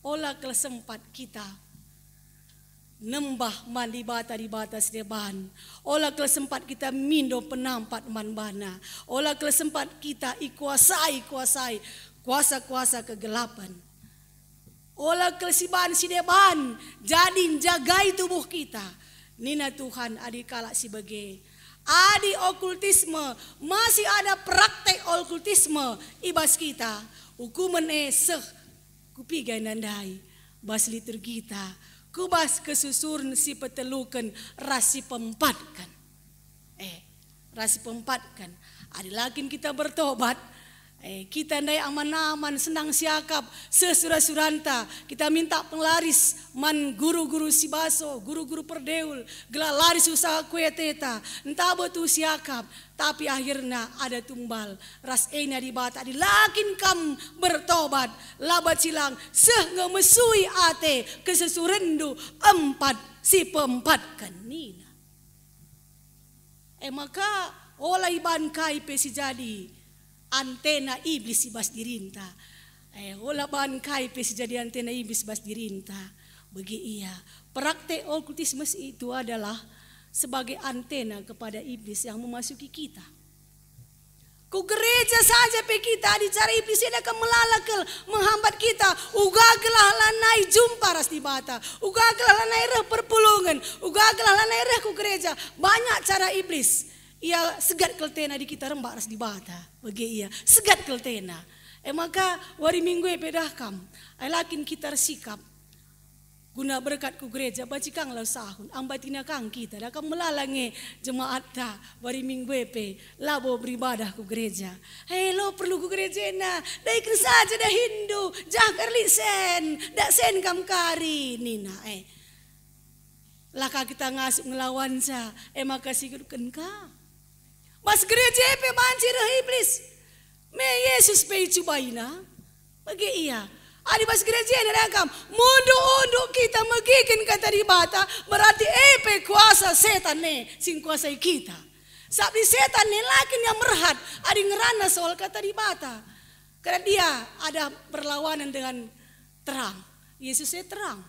ola kal sempat kita nembah man dibata-dibata si deban. Ola kal sempat kita mindo penampat man bana. Ola kal sempat kita ikuasai-kuasai kuasa-kuasa kegelapan. Ola kal siban si deban jadi njagai tubuh kita. Nina Tuhan, adi kalak si bage, adi okultisme, masih ada praktek okultisme i bas kita, ukumen e seh ku piga enda ndai, bas liturgita, ku bas kesusuren si peteluken ras si peempatken. Eh, ras si peempatken. Adi la kin kita bertobat, eh, kita ndai aman-aman, senang siakap, seh sura-suranta, kita minta penglaris man guru-guru si baso, guru-guru perdeul, gelah laris usaha kueteta, ntabo tuhu siakap, tapi akhirna ada tumbal, ras ena Dibata, adi la kin kam bertobat, la banci lang, seh nge mesui ate kesusurenndu empat si peempatken, nina. E maka, ola iban kai pe si jadi antena iblis i bas dirinta. E, ola ban kai pe si jadi antena iblis i bas dirinta. Bage ia, praktek okultisme itu adalah sebagai antena kepada iblis yang memasuki kita. Ku gereja saja pe kita, adi cara iblis enda ka melala kal menghambat kita, uga gelah lanai jumpa ras Dibata, uga gelah lanai reh perpulungen, uga gelah lanai reh ku gereja. Banyak cara iblis. Ia segat kal tena adi kita rembak ras Dibata. Bage ia, segat kal tena. E maka, wari Minggu e pe dah kam, ai la kin kita ersikap guna berkat ku gereja, banci kang lawes sahun, ambatina kang kita, da kam melala nge jemaatta wari Minggu e pe labo beribadah ku gereja. Hei, lo perlu ku gereja ena, daiken saja dahinndu, jah kal lit sen, dak sen kam kari, nina. Eh, la ka kita ngasup ngelawanca, e maka sikutken ka. Bas gereja e pe banci reh iblis. Me Yesus pe icubaina. Bage ia. Adi bas gereja enda kam, munduk-unduk kita megiken kata Dibata, berarti e pe kuasa setan e si ngkuasai kita. Sabap setan e la kin ia merhat adi ngerana soal kata Dibata. Karena dia ada berlawanan dengan terang. Yesus e terang.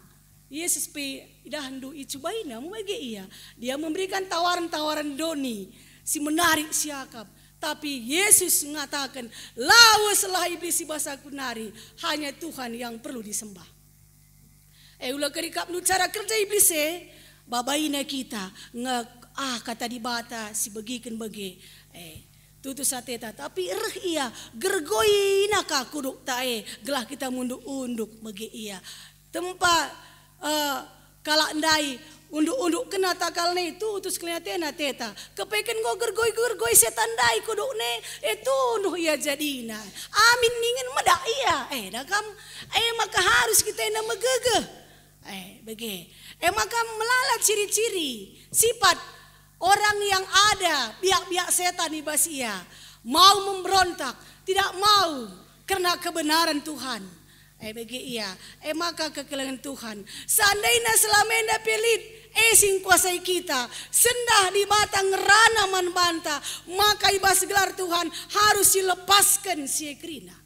Yesus pe idahndu icubaina, me bage ia. Dia memberikan tawaran-tawaran doni si menarik siakap. Tapi Yesus ngataken, "Laweslah iblis i bas aku nari, hanya Tuhan yang perlu disembah." Eh, ula kerikapndu cara kerja iblis e, babaina kita nge, ah, kata Dibata si begiken bage. Eh, tutus ateta, tapi reh ia, gergoina ka kudukta e, gelah kita munduk-unduk bage ia. Tempa, eh, kalak ndai Unduk-unduk kena takalna e tutus keliatena teta. Kepeken enggo gergoi-gergoi setan ndai kudukna e, e tunduh ia jadina. Amin ningen medak ia. Eh, dah kam. Eh, maka harus kita enda megegeh. Eh, bage. Eh, maka melala ciri-ciri sifat orang yang ada biak-biak setan i bas ia. Mau memberontak, tidak mau kerna kebenaran Tuhan. Eh, bage ia. Eh, maka kekelengen Tuhan. Seandaina selama enda pe lit, eh, si ngkuasai kita, sendah Dibata ngerana man banta, maka i bas gelar Tuhan harus silepasken si e kerina.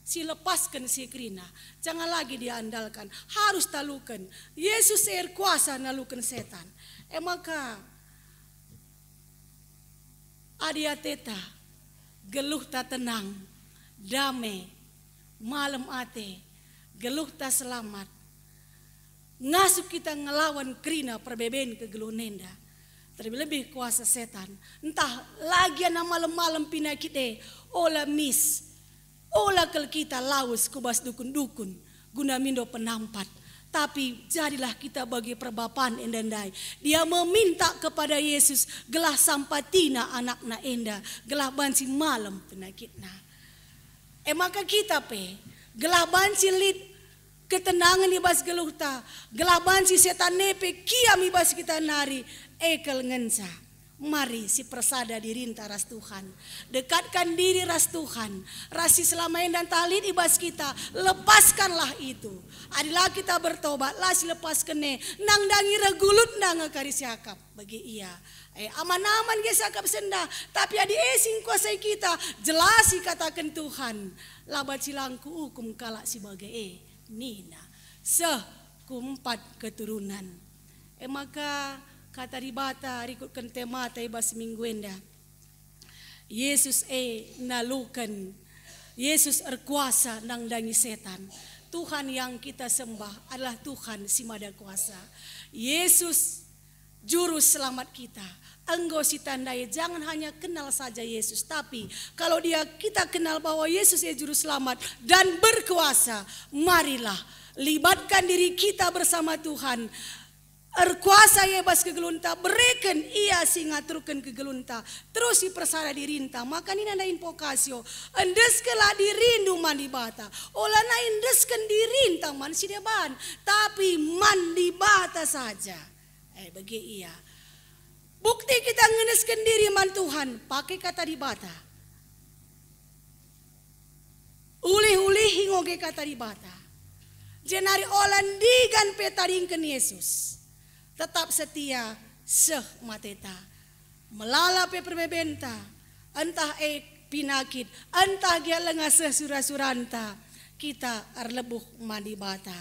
Silepasken si e kerina. Jangan lagi diandalkan. Harus taluken. Yesus e erkuasa naluken setan. Eh, maka adi ateta, geluhta tenang, dame, malem ate, geluhta selamat, ngasup kita ngelawan kerina perbeben kegeluhen enda, terlebih-lebih kuasa setan. Ntah lagi ana malem-malem pinakit e, ola mis, ola kal kita lawes ku bas dukun-dukun guna mindo penampat. Tapi jadilah kita bagi perbapan enda ndai. Dia meminta kepada Yesus gelah sampatina anakna enda, gelah banci malem penakitna. E maka kita pe, gelah banci lit ketenangen i bas geluhta, gelah banci setan e pe kiam i bas kita nari, e kal ngenca. Mari sipersada dirinta ras Tuhan. Dekatkan diri ras Tuhan. Ras si selama enda ntah lit i bas kita, lepaskanlah itu. Adi la kita bertobat, la silepasken e, nandangi reh gulutna nge kari siakap. Bage ia. Eh, aman-aman nge siakap sendah, tapi adi e si ngkuasai kita, jelas ikataken Tuhan, "La banci lang kuukum kalak si bage e," nina. Seh ku empat keturunan. E maka kata Dibata rikutken temata i bas minggu enda. Yesus e naluken, Yesus erkuasa nandangi setan. Tuhan yang kita sembah adalah Tuhan si Mada Kuasa. Yesus Juru Selamat kita. Enggo sitandai, jangan hanya kenal saja Yesus, tapi kalau dia, kita kenal bahwa Yesus e Juru Selamat dan berkuasa, marilah libatkan diri kita bersama Tuhan. Erkuasa ia bas kegeluhenta, bereken ia si ngaturken kegeluhenta, terus ipersada dirinta. Maka nina nda invokasio, "Endeskenlah dirindu man Dibata." Ola nai endesken dirinta man si deban, tapi man Dibata saja. Eh, bage ia. Bukti kita ngendesken diri man Tuhan, pake kata Dibata. Ulih-ulihi ngoge kata Dibata. Jenari ola ndigan pe tadingken Yesus. Tetap setia, seh mateta. Melala pe perbebenta, entah e pinakit, entah gia langa seh sura-suranta, kita erlebuh man Dibata.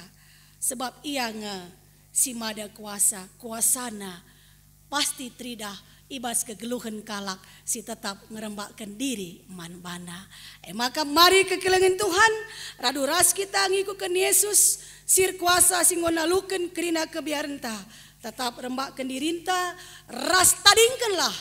Sebab Ia nge si Mada Kuasa, kuasaNa pasti teridah i bas kegeluhen kalak si tetap ngerembakken diri man baNa. E maka mari kekelengen Tuhan, radu ras kita ngikutken Yesus, si erkuasa si enggo naluken kerina kebiarenta, tetap rembakken dirinta, ras tadingkenlah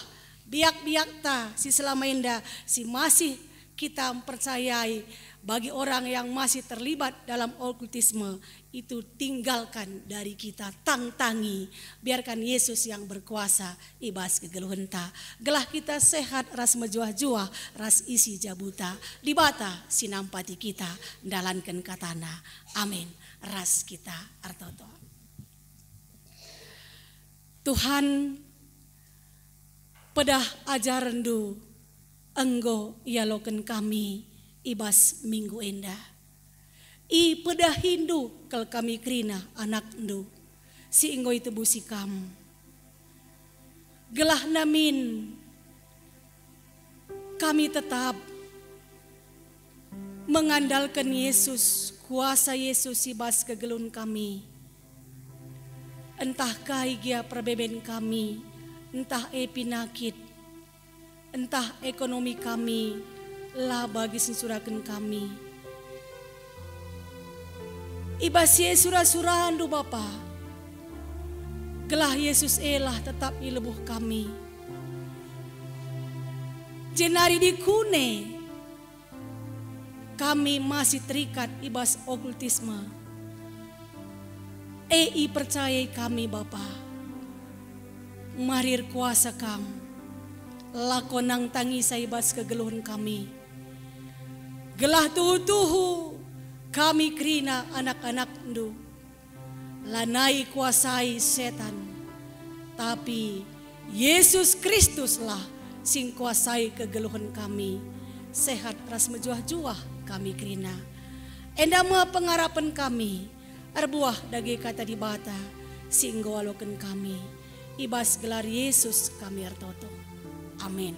biak-biakta si selama enda si masih kita mpercayai. Bagi orang yang masih terlibat dalam okultisme, itu tinggalkan dari kita, tangtangi. Biarkan Yesus yang berkuasa i bas kegeluhenta. Gelah kita sehat ras mejuah-juah ras isi jabuta. Dibata si nampati kita ndalanken kataNa. Amin. Ras kita ertoto. Tuhan, pedah ajarenNdu enggo ialoken kami i bas minggu enda. IpedahiNdu kal kami kerina anakNdu si enggo itebusi Kam. Gelah namin kami tetap mengandalken Yesus, kuasa Yesus i bas kegeluhen kami. Entah kai gia perbeben kami, entah e pinakit, entah ekonomi kami, la bagi si nsuraken kami. I bas si e sura-suraNdu, Bapa, gelah Yesus elah tetap i lebuh kami. Jenari dikune kami masih terikat i bas okultisme. E ipercayai kami, Bapa. Mari erkuasa Kam, lako nangtangisa i bas kegeluhen kami, gelah tuhu-tuhu kami kerina anak-anakNdu. Lanai kuasai setan, tapi Yesus Kristuslah si ngkuasai kegeluhen kami. Sehat ras mejuah-juah kami kerina. Enda me pengarapen kami, erbuah dage Kata Dibata si enggo aloken kami. I bas gelar Yesus kami ertoto. Amin.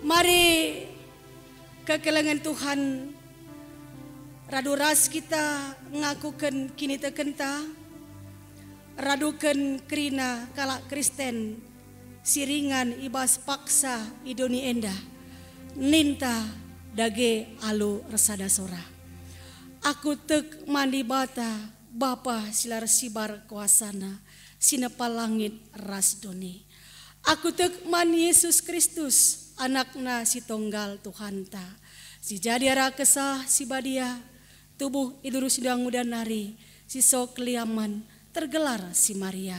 Mari kekelengen Tuhan radu ras kita ngakuken kinitekenta, raduken kerina kalak Kristen si ringan i bas paksa i doni enda, ninta dage alu ersada sora. Aku tek man Dibata, Bapa si la ersibar kuasaNa, si nepa langit ras doni. Aku tek man Yesus Kristus, AnakNa si Tonggal Tuhanta, si jadi arah Kesah Si Badia, tubuh i Durusndu Anguda nari, si so keliamen, tergelar si Maria,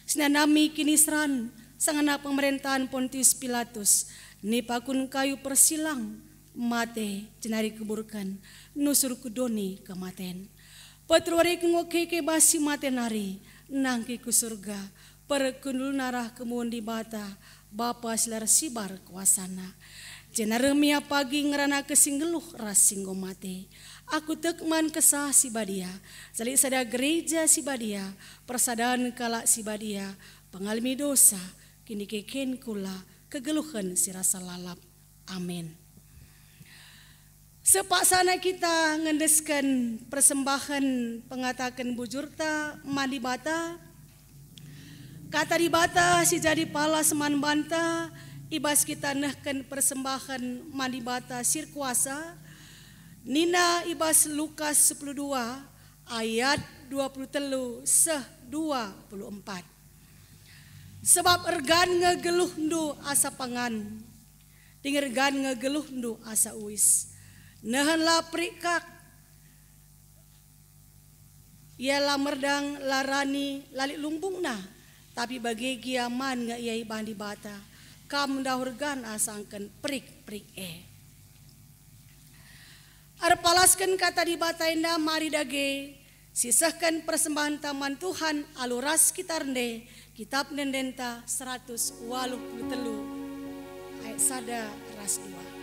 si nanami kiniseran sangana pemerentahen Pontius Pilatus, nipakun kayu persilang, mate, jenari kuburken, nusur ku doni kematen. Peteru wari enggo keke bas si mate nari, nangkih ku Surga, perkundulna arah kemuhen Dibata, Bapa si la ersibar kuasaNa. Jenari reh me ia pagi ngerana ke si nggeluh ras si enggo mate. Aku tek man Kesah Si Badia, salik sada gereja si badia, persadan kalak si badia, pengalemi dosa, kinikeken kula, kegeluhen si rasa lalap. Amin. Sepaksana kita ngendesken persembahen pengataken bujurta man Dibata. Kata Dibata si jadi palas man banta i bas kita nehken persembahen man Dibata si erkuasa, nina i bas Lukas sepuluh dua ayat dua puluh telu seh dua puluh empat. Sebab ergan nge geluhndu asa pangan, dingen ergan nge geluhndu asa uis. Nehenlah perik kak. Ia la merdang, la rani, la lit lumbungna, tapi bage gia man nge ia ibahan Dibata. Kam ndauh ergan asangken perik-perik e. Erpalasken Kata Dibata enda, mari dage sisehken persembahenta man Tuhan alu ras kita rende, Kitap Ende-endenta seratus waluh puluh telu ayat sada ras dua.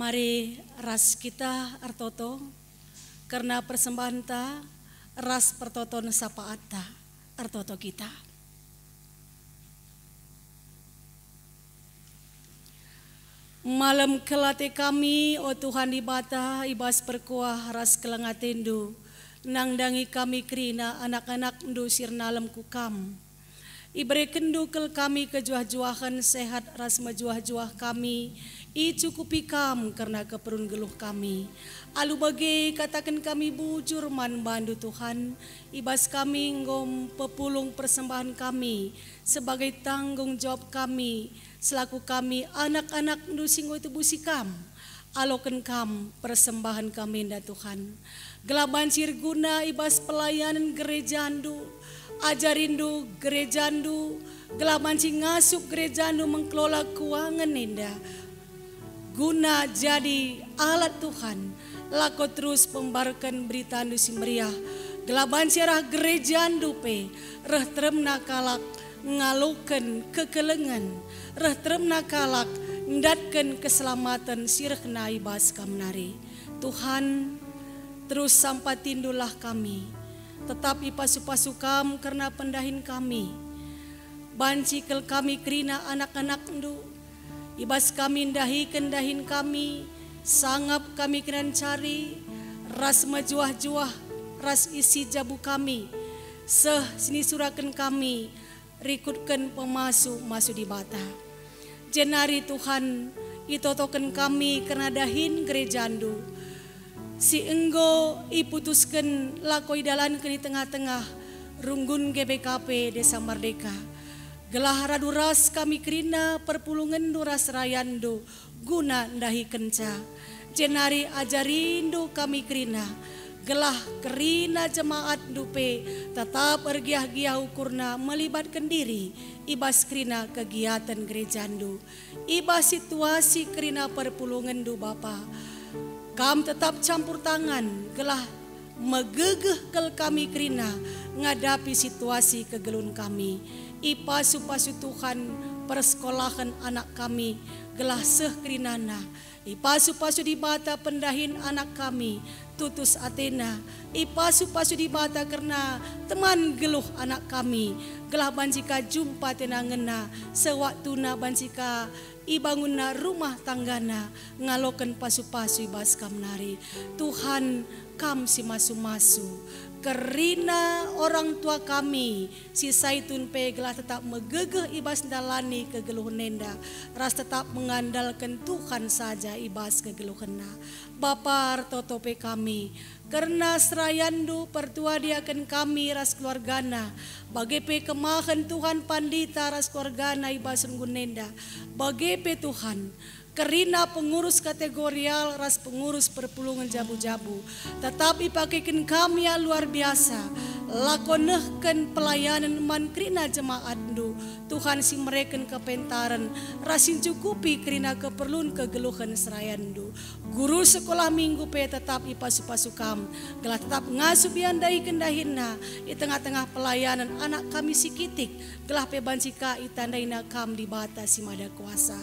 Mari ras kita ertoto kerna persembahenta ras pertoton sapaatta. Ertoto kita. Malem kel ate kami, o Tuhan Dibata, i bas perkuah ras keleng ateNdu, nandangi kami kerina anak-anakNdu si ernalem ku Kam. IberekenNdu kel kami kejuah-juahen, sehat ras mejuah-juah kami, icukupi Kam kerna keperlun geluh kami. Alu bage kataken kami bujur man bandu, Tuhan, i bas kami enggo mpepulung persembahen kami sebagai tanggung jawab kami selaku kami anak-anakNdu si enggo itebusi Kam. Aloken Kam persembahen kami enda, Tuhan, gelah banci erguna i bas pelayanen gerejaNdu. AjariNdu gerejaNdu, gelah banci ngasup gerejaNdu mengkelola kuangen enda, guna jadi alat Tuhan, lako terus pembarken beritaNdu si meriah, gelah banci arah gerejaNdu pe reh teremna kalak ngaloken kekelengen, reh teremna kalak ndatken keselamaten si rehna i bas Kam nari. Tuhan, terus sampatindulah kami, tetap ipasu-pasu Kam kerna pendahin kami. Banci kel kami kerina anak-anakNdu, i bas kami ndahiken dahin kami, sangap kami kenancari, ras mejuah-juah, ras isi jabu kami, seh sinisuraken kami, rikutken pemasu-masu Dibata. Jenari Tuhan, itotoken kami kerna dahin gerejaNdu, si enggo iputusken lako idalanken i tengah-tengah runggun G B K P Desa Merdeka, gelah radu ras kami kerina perpulungenNdu ras serayanNdu guna ndahikenca. Jenari ajarindu kami kerina, gelah kerina jemaatndu pe tetap ergiah-giah ukurna melibatken diri i bas kerina kegiaten gerejandu, i bas situasi kerina perpulungenndu, Bapa. Kam tetap campur tangan, gelah megegeh kal kami kerina ngadapi situasi kegeluhen kami. Ipasu-pasu Tuhan persekolahen anak kami, gelah seh kerinana. Ipasu-pasu Dibata pendahin anak kami, tutus atena. Ipasu-pasu Dibata kerna teman geluh anak kami, gelah banci ka jumpa atena ngena, sewaktuna banci ka ibangunna rumah tanggana ngaloken pasu-pasu i bas Kam nari. Tuhan, Kam si masu-masu. Kerina orang tua kami si Saitun pe gelah tetap megegeh i bas ndalani kegeluhen enda, ras tetap mengandalken Tuhan saja i bas kegeluhenna. Bapa, ertoto pe kami kerna serayanNdu, pertua diaken kami ras keluargana, bage pe kemahen Tuhan pandita ras keluargana i bas runggun enda. Bage pe Tuhan, kerina pengurus kategorial ras pengurus perpulungen jabu-jabu, tetap ipakeken Kam, ya, luar biasa, lako nehken pelayanen man kerina jemaatNdu, Tuhan, si mereken kepentaren ras si ncukupi kerina keperlun kegeluhen serayanNdu. Guru sekolah minggu pe tetap ipasu-pasu Kam, gelah tetap ngasup ia ndahiken dahinna i tengah-tengah pelayanen anak kami si kitik, gelah pe banci ka itandaina Kam Dibata si Mada Kuasa.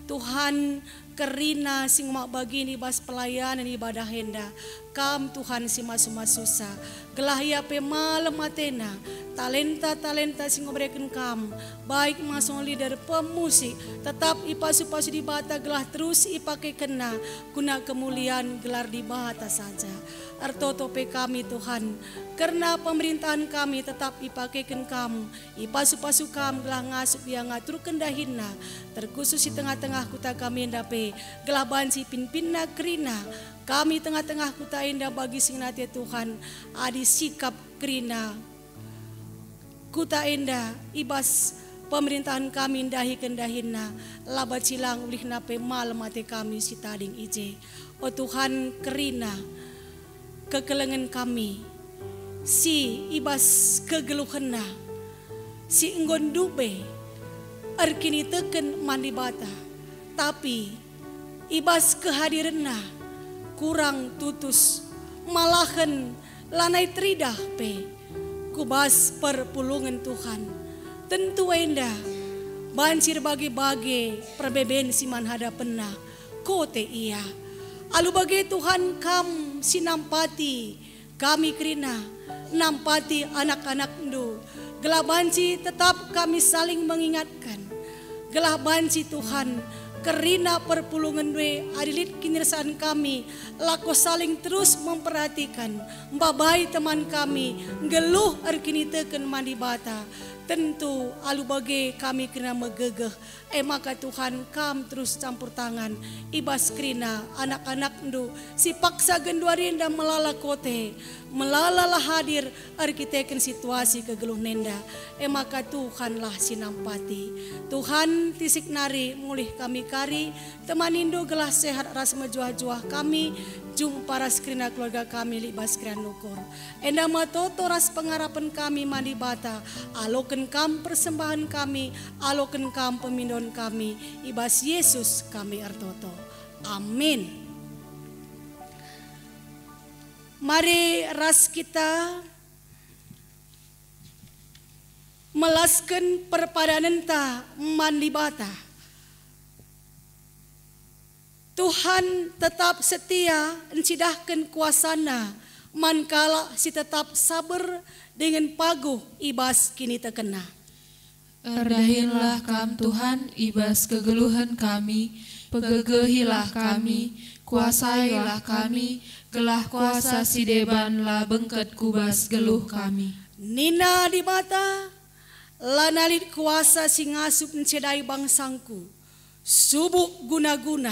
Tuhan, kerina si enggo mak bagin i bas pelayanen ibadah enda, Kam, Tuhan, si masu-masusa, gelah ia pe malem atena, talenta-talenta si enggo ibereken Kam, baik masong leader, pemusik, tetap ipasu-pasu Dibata gelah terus ipakekenna guna kemulian gelar Dibata saja. Ertoto pe kami, Tuhan, kerna pemerintahen kami tetap ipakeken Kam, ipasu-pasu Kam gelah ngasup ia ngaturken dahinna, terkhusus i tengah-tengah kuta kami enda pe, gelah banci pinpinna kerina kami tengah-tengah kuta enda bagi si ngena ate Tuhan, adi sikap kerina kuta enda i bas pemerintahen kami ndahiken dahinna, la banci lang ulihna pe malem ate kami si tading i je. O Tuhan, kerina kekelengen kami si i bas kegeluhenna, si enggo ndube erkiniteken man Dibata, tapi i bas kehadirenna kurang tutus, malahen lanai teridah pe ku bas perpulungen Tuhan. Tentu enda banci erbage-bage perbeben si man hadapenna, kote ia. Alu bage Tuhan, Kam si nampati kami kerina, nampati anak-anakNdu, gelah banci tetap kami saling mengingatkan, gelah banci, Tuhan, kerina perpulungen e, adi lit kinirasan kami, lako saling terus memperhatikan, mbabai teman kami, nggeluh erkiniteken man Dibata. Tentu alu bage kami kerina megegeh, e maka Tuhan, Kam terus campur tangan i bas kerina anak-anakNdu si paksa genduari enda melala kote, melala la hadir erkiteken situasi kegeluhen enda. E maka Tuhanlah si nampati. Tuhan, tisik nari mulih kami kari, temanindu gelah sehat ras mejuah-juah kami, jumpa ras kerina keluarga kami lit bas kerina ukur. Enda me toto ras pengarapen kami man Dibata, aloken Kam persembahen kami, aloken Kam pemindon kami, i bas Yesus kami ertoto. Amin. Mari ras kita melasken perpadanenta man Dibata. Tuhan tetap setia ncidahken kuasaNa man kalak si tetap saber dingen paguh i bas kinitekenNa. Erdahinlah Kam, Tuhan, i bas kegeluhen kami, pegegehilah kami, kuasailah kami, gelah kuasa si deban la bengket ku bas geluh kami. Nina Dibata, "Lanai lit kuasa si ngasup ncedai bangsangKu, subuk guna-guna,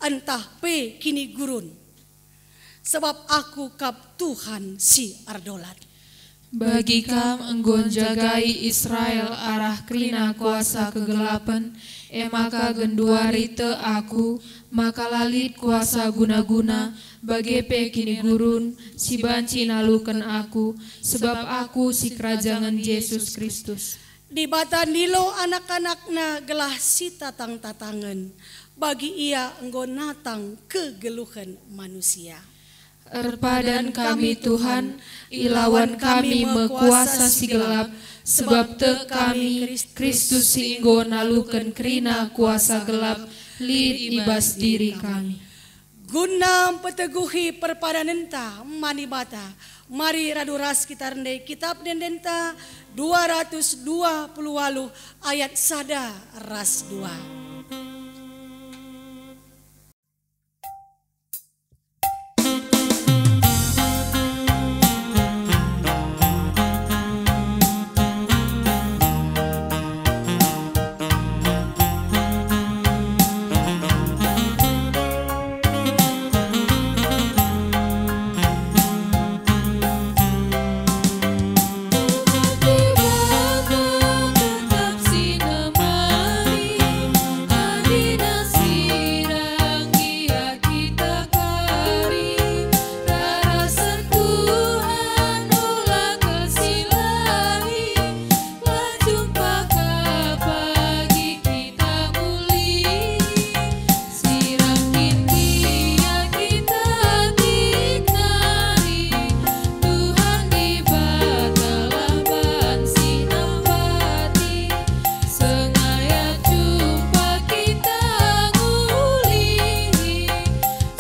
ntah pe kinigurun. Sabap Aku kap Tuhan si erdolat." Bagi Kam enggo njagai Israel arah kerina kuasa kegelapen, e maka genduari tek Aku, maka la lit kuasa guna-guna, bage pe kinigurun, si banci naluken Aku, sebab Aku sikerajangen Jesus Kristus. Dibata ndilo anak-anakNa gelah sitatang-tatangen, bagi Ia enggo natang kegeluhen manusia. Erpadan kami, Tuhan, ilawan kami me kuasa si gelap, sebab tek kami Kristus si enggo naluken kerina kuasa gelap lit i bas diri kami. Guna mpeteguhi perpadanenta man Dibata, mari radu ras kita rende Kitap Ende-endenta dua ratus dua puluh waluh ayat sada ras dua. Sirangkin gia kita tiknari, Tuhan Dibata lah banci nampati. Sengaja jumpa kita ngulihi,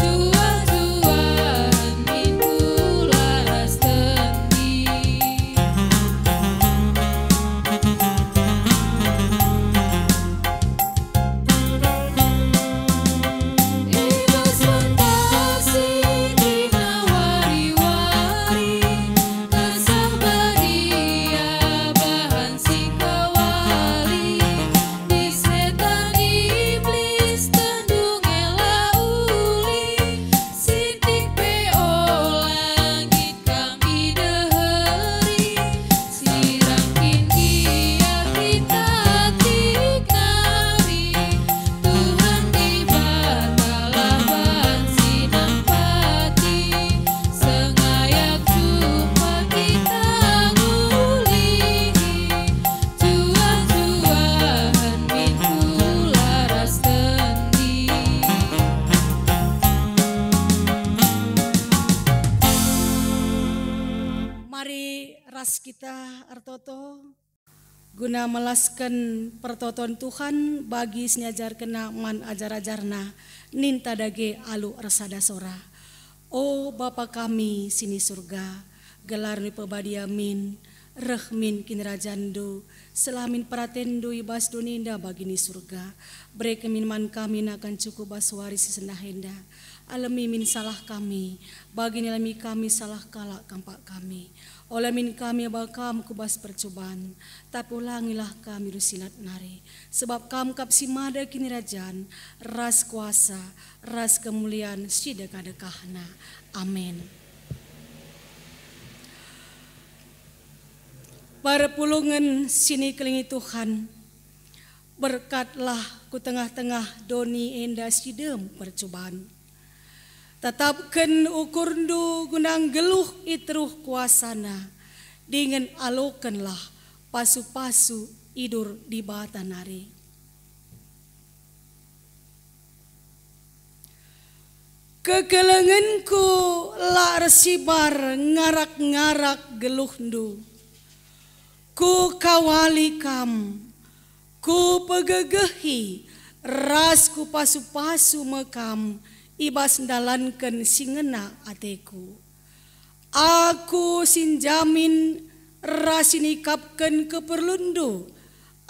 juah-juahen min kula ras tendi. I bas bentasi kerina wari-wari, Kesah Badia bahan sikawali, di setan iblis tendung ela uli, sitik pe ola nggit kam ideheri. Sirangkin gia kita tiknari, Tuhan Dibata lah banci nampati. Sengaja jumpa kita ngulihi, juah-juahen min kula ras tendi. Mari ras kita ertoto guna melasken pertoton Tuhan bagi si niajarkenNa man ajar-ajarNa, ninta dage alu ersada sora. O Bapa kami si ni Surga, gelarNdu ipebadia min, Reh min kinirajanNdu, seh min peratenndu i bas doni enda bagi ni Surga. Bereken min man kami nakan cukup bas wari si sendah enda. Alemi min salah kami, bagi ni alemi kami salah kalak kampak kami. Ola min kami aba Kam ku bas percuban, tapi ulangilah kami rusinat nari. Sebab Kam kap si mada kinirajan, ras kuasa, ras kemulian si dekah-dekahna. Amin. Perpulungen si nikelengi Tuhan, berkatlah ku tengah-tengah doni enda si dem percuban. Tetapken ukurndu guna nggeluh i teruh kuasaNa, dingen alokenlah pasu-pasu idur Dibata nari. Kekelengenku la ersibar ngarak-ngarak geluhndu. Kukawali kam, kupegegehi, ras kupasu-pasu me kam i bas ndalanken si ngena ateku. Aku si njamin ras si nikapken keperlunndu,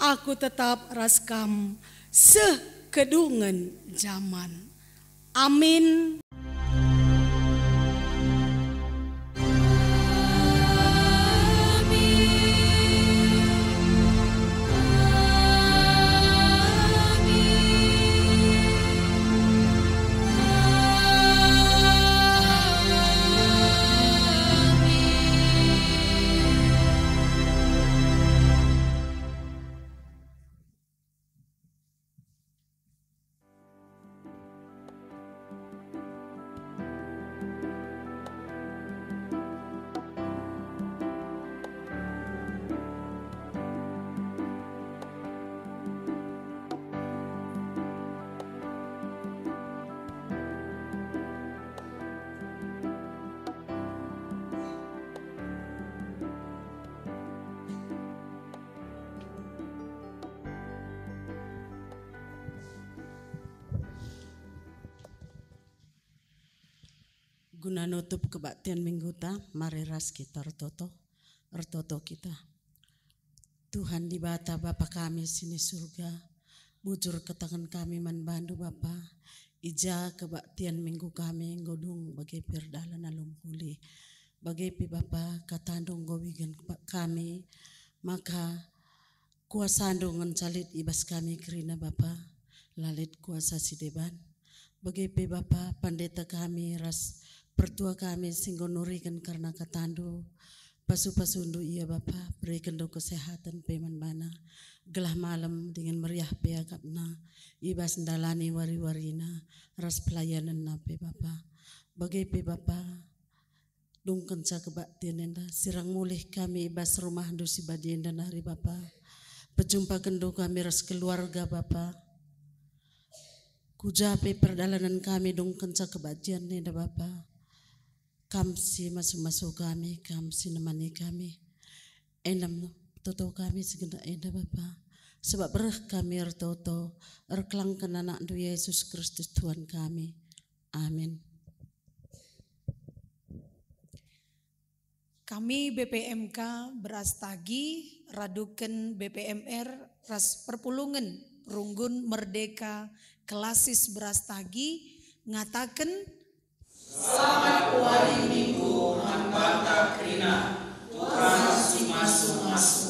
Aku tetap ras kam seh kedungen jaman. Amin. Guna nutup kebaktian mingguta, mari ras kita ertoto. Ertoto kita. Tuhan Dibata, Bapa kami si ni Surga, bujur kataken kami man baNdu, Bapa, i ja kebaktian minggu kami enggo dung bage pe erdalan alu mehuli. Bage pe, Bapa, kataNdu enggo wigan kami, maka kuasaNdu ngenca lit i bas kami kerina, Bapa, la lit kuasa si deban. Bage pe, Bapa, pandita kami ras pertua kami si enggo nuriken kerna kataNdu, pasu-pasuNdu ia, Bapa, berekenNdu kesehaten pe man bana, gelah malem dingen meriah pe akapna i bas ndalani wari-warina ras pelayanenna pe, Bapa. Bage pe, Bapa, dungkenca kebaktin enda, sirang mulih kami i bas rumahNdu si badia enda nari, Bapa. PejumpakenNdu kami ras keluarga, Bapa. Ku ja pe perdalanen kami dungkenca kebaktin enda, Bapa. Kam si masu-masu kami, Kam si nemani kami. Enda me toto kami segenap enda, Bapa. Sebab reh kami ertoto, erkelangken AnakNdu Yesus Kristus Tuhan kami. Amin. Kami B P M K Beras Tagi, raduken B P M R ras perpulungen Runggun Merdeka Klasis Beras Tagi ngataken, Selamat wari Minggu man banta kerina. Tuhan si masu-masu.